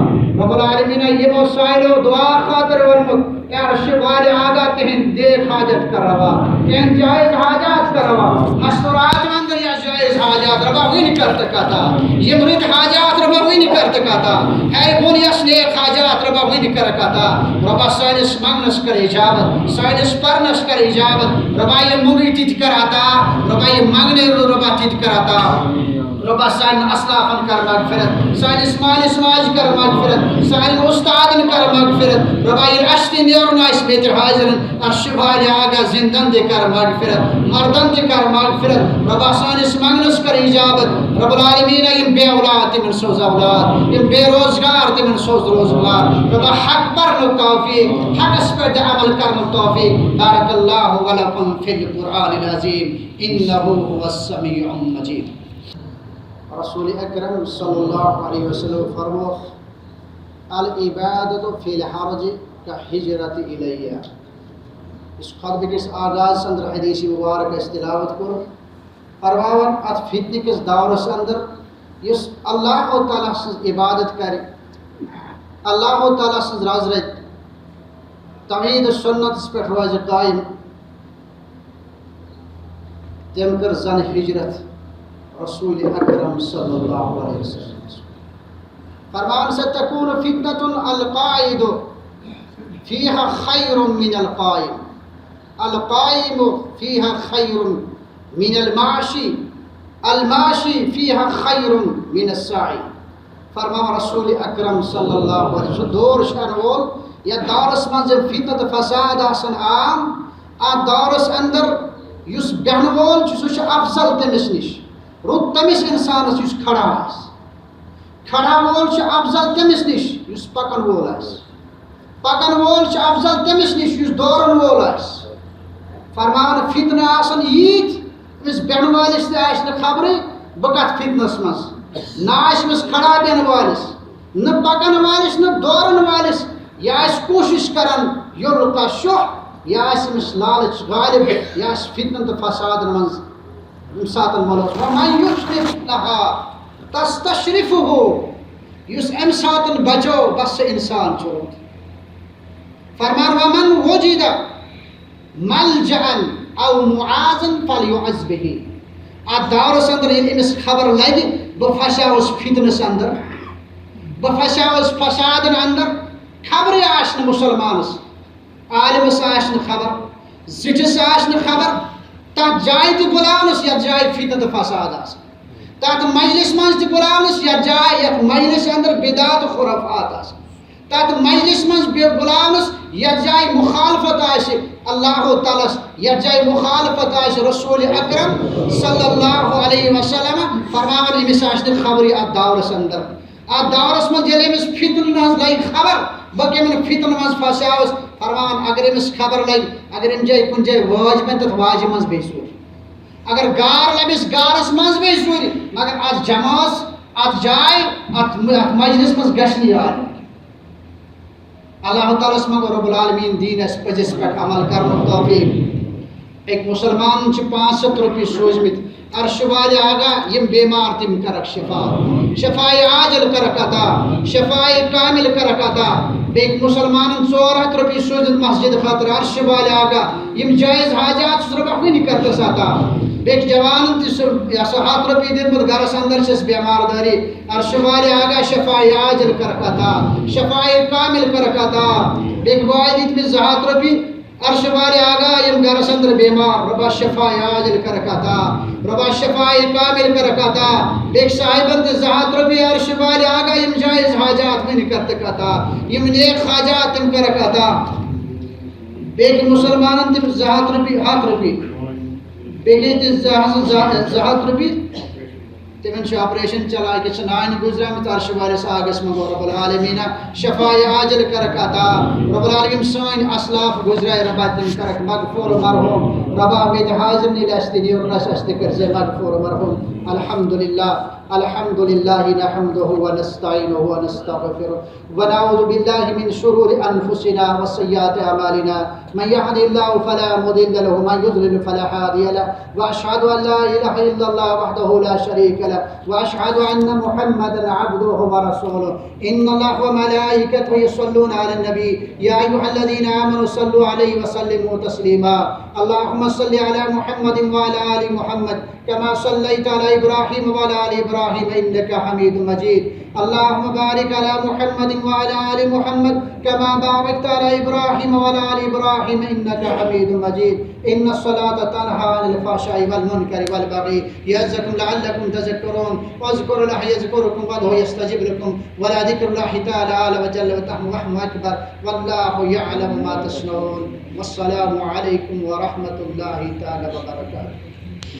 رب العالمین یِمو سانیو دعا خٲطرٕ ووٚنمُت، اے عرش والہِ آگاہ تِہِنٛدۍ نیک حاجت کر روا، تِہِنٛدۍ جٲیز حاجات کر روا۔ مستورات اندر یا جٲیز حاجات رۄبا وٕنہِ کر تہٕ عطا۔ یِم رٕتۍ حاجات رۄبا وٕنہِ کر تہٕ عطا۔ ہے ووٚن یَس نیک حاجات رۄبا وٕنہِ کر عطا۔ رۄبا سٲنِس منٛگنَس کر اجابت، سٲنِس پرنَس کر اجابت۔ رۄبا یِم مُنگٕے تِتہِ کر عطا۔ رۄبا یِم منٛگنے رۄبا تِتہِ کر عطا۔ رۄبا سانٮ۪ن اسلافن کر مغفرت، سٲنِس مٲلِس ماجہِ کر مغفرت، سانٮ۪ن اُستادن کر مغفرت۔ رۄبا ییٚلہِ اَسہِ تہِ نیرُن آسہِ مےٚ تہِ حاضرن، عرش والہِ آگاہ زندن تہِ کر مغفرت، مردن تہِ کر مغفرت۔ رۄبا سٲنِس منٛگنَس کر اجابت۔ رب العالمین یِم بے اولاد تِمن سوز اولاد، یِم بے روزگار تِمن سوز روزگار۔ رۄبا حق پرنُک توفیق، حقس پٮ۪ٹھ عمل کرنُک توفیق۔ بارک اللہ ولکم فی القرآن العظیم، انہ هو السمیع المجید۔ رسول اکرم صلی اللہ علیہ وسلم فرموو، العبادت فی الحرج کہجرت الیہ۔ اس خطبہ کِس آغازس اندر حدیث مبارک اَسہِ تلاوت کوٚر، فرماوان اتھ فتنہٕ کِس دورس اندر یُس اللہ تعالیٰ سٕنٛز عبادت کرِ، اللہ تعالیٰ سٕنٛز رز رٹہِ، توحید و سنتس پٮ۪ٹھ روزِ قائم، تٔمۍ کٔر زن ہجرت رسول اکرم صلی اللہ علیہ وسلم۔ فرمان، ستکون فتنة القاعد فیہا خیر من القائم، القائم فیہا خیر من الماشی، الماشی فیہا خیر من الساعی۔ فرماوان رسول اکرم صلی اللہ علیہ وسلم، سُہ دور چھُ یِنہٕ وول، یتھ دورس منٛز یِم فتنہٕ تہٕ فساد آسن عام، اتھ دورس اندر یُس بیٚہنہٕ وول چھُ، سُہ چھُ افضل تٔمِس نِش، رُت تٔمِس انسانس یُس کھڑا آسہِ۔ کھڑا وول چھُ افضل تٔمِس نِش یُس پکن وول آسہِ۔ پکن وول چھُ افضل تٔمِس نِش یُس دورن وول آسہِ۔ فرماوان، فتنہٕ آسن ییٖتۍ، أمِس بیٚہنہٕ وٲلِس تہِ آسہِ نہٕ خبرٕے بہٕ کتھ فتنس منٛز، نہ آسہِ أمِس کھڑا بیٚہنہٕ وٲلِس، نہ پکن وٲلِس، نہ دورن وٲلِس۔ یہِ آسہِ کوٗشش کران، یورٕ لُکا شوہ، یہِ آسہِ أمِس لالچ غالب، یہِ آسہِ فتنن تہٕ فسادن منٛز ییٚمہِ ساتہٕ مُلوث۔ وَمَن یُصْلِحْ لَهَا تَسْتَشْرِفُهُ، یُس اَمہِ ساتہٕ بچو، بس سُہ اِنسان چھُ روٗدمُت۔ فرمان، وَمَن وُجِدَ مَلْجَأً أَوْ مُعَاذًا فَلْيُعِذْ بِهِ۔ اتھ دورس اندر ییٚلہِ أمِس خبر لگہِ، بہٕ پھسیاوس فتنس اندر، بہٕ پھسیاوس فسادن اندر، خبرے آسہِ نہٕ مسلمانس۔ عالمس آسہِ نہٕ خبر، زِٹھِس آسہِ نہٕ خبر، تتھ جایہِ تہِ بُلاونس یتھ جایہِ فتنہٕ تہٕ فساد آسہِ، تتھ مجلس منٛز تہِ بُلاونس یتھ جایہِ، یتھ مجلس اندر بدعت و خرافات آسہِ، تتھ مجلس منٛز بِ-، بُلاونس یتھ جایہِ مخالفت آسہِ اللہ تعالیٰ ہس، یتھ جایہِ مخالفت آسہِ رسول اکرم صلی اللہ علیہ وسلم۔ فرماوان، أمِس آسہِ نہٕ خبرٕے اتھ دورس اندر۔ اتھ دورس منٛز ییٚلہِ أمِس فتنن ہٕنٛز لگہِ خبر، بہٕ کمن فتنن منٛز پھسیاوس، فرمان، اگر أمِس خبر لگہِ، اگر أمۍ جایہِ کُنہِ جایہِ واجہِ بنہِ، تتھ واجہِ منٛز بیٚہہِ سورُے۔ اگر گار لبس، گارس منٛز بیٚہہِ سورُے، مگر اتھ جماعس، اتھ جاے، اتھ م-، اتھ مجلس منٛز گژھِ نہٕ یہِ عالم۔ اللہ تعالیٰ ہس منٛگو رب العالمین دین اَسہِ پٔزِس پٮ۪ٹھ عمل کرنُک توفیق۔ أکۍ مسلمانن چھِ پانٛژھ ہتھ رۄپیہِ سوٗزمٕتۍ۔ عرش والہِ آگاہ، یِم بیمار تِم کرکھ شفا، شفاء عاجل کرکھ عطا، شفاء کامل کرکھ عطا۔ بیٚیہِ مسلمانن ژور ہتھ رۄپیہِ سوٗزمٕتۍ مسجد خٲطرٕ۔ عرش والہِ آگاہ، یِم جایز حاجات چھُس رۄبہ وٕنہِ کرتس عطا۔ بیٚیہِ جوانن تہِ سُہ، یہِ ہسا ہتھ رۄپیہِ دیُتمُت گرس اندر چھس بیمار دٲری۔ عرش والہِ آگاہ، شفاء عاجل کرکھ عطا، شفاء کامل کرکھ عطا۔ بیٚیہِ بایہِ دِتمٕتۍ زٕ ہتھ رۄپیہِ۔ عرش والہِ آگاہ، یِم گرس اندر بیمار، رۄبہ شفاء عاجل کرکھ عطا، رۄبہ شفاء کامل کرکھ عطا۔ بیٚیہِ صاحبن تہِ زٕ ہتھ رۄپیہِ، عرش والہِ آگاہ، یِم جایز حاجات وٕنہِ کرتکھ عطا، یِم نیک حاجات تِم کرکھ عطا۔ بیٚیہِ مسلمانن تہِ زٕ ہتھ رۄپیہِ، ہتھ رۄپیہِ۔ بیٚیہِ تہِ زٕ ہتھ، زٕ، زٕ ہتھ رۄپیہِ۔ تِمن چھُ آپریشن چلان، أکِس چھِ نانۍ گُزریمٕژ، عرشہِ وٲلِس آگس منٛز گوٚو۔ رب العالمیٖنہ شفاے عاجل کرکھ عطا۔ رب العالمین، سٲنۍ اسلاف گُزرے، رۄبا، تِم کرکھ مغفور مرحوم۔ رۄبا، مےٚ تہِ حاضر نیلہِ اَسہِ تہِ نیرُن آسہِ، اَسہِ تہِ کٔرزِ مغفور مرحوم۔ الحمدللہ، الحمدللہ نحمده ونستعینه ونستغفره۔ ونعوذ بالله من شرور أنفسنا وسيئات أعمالنا. من يهد الله فلا مضل له ومن يضلل فلا هادي له. وأشهد أن لا إله إلا الله وحده لا شريك له. وأشهد أن محمدا عبده ورسوله. إن الله وملائكته يصلون على النبي. يا أيها الذين آمنوا صلوا عليه وسلموا تسليما. اللهم صل على محمد وعلى آل محمد كما صليت على إبراهيم وعلى آل إبراهيم إنك حميد مجيد. اللهم بارك على محمد وعلى آل محمد كما باركت على إبراهيم وعلى آل إبراهيم إنك حميد مجيد. إن الصلاة تنهى عن الفحشاء والمنكر والبغي يعظكم لعلكم تذكرون. اذكروا الله يذكركم وادعوه يستجب لكم ولذكر الله تعالى أعلى وجل وتعالى أكبر. والله يعلم ما تصنعون. والسلام عليكم ورحمة الله تعالى وبركاته.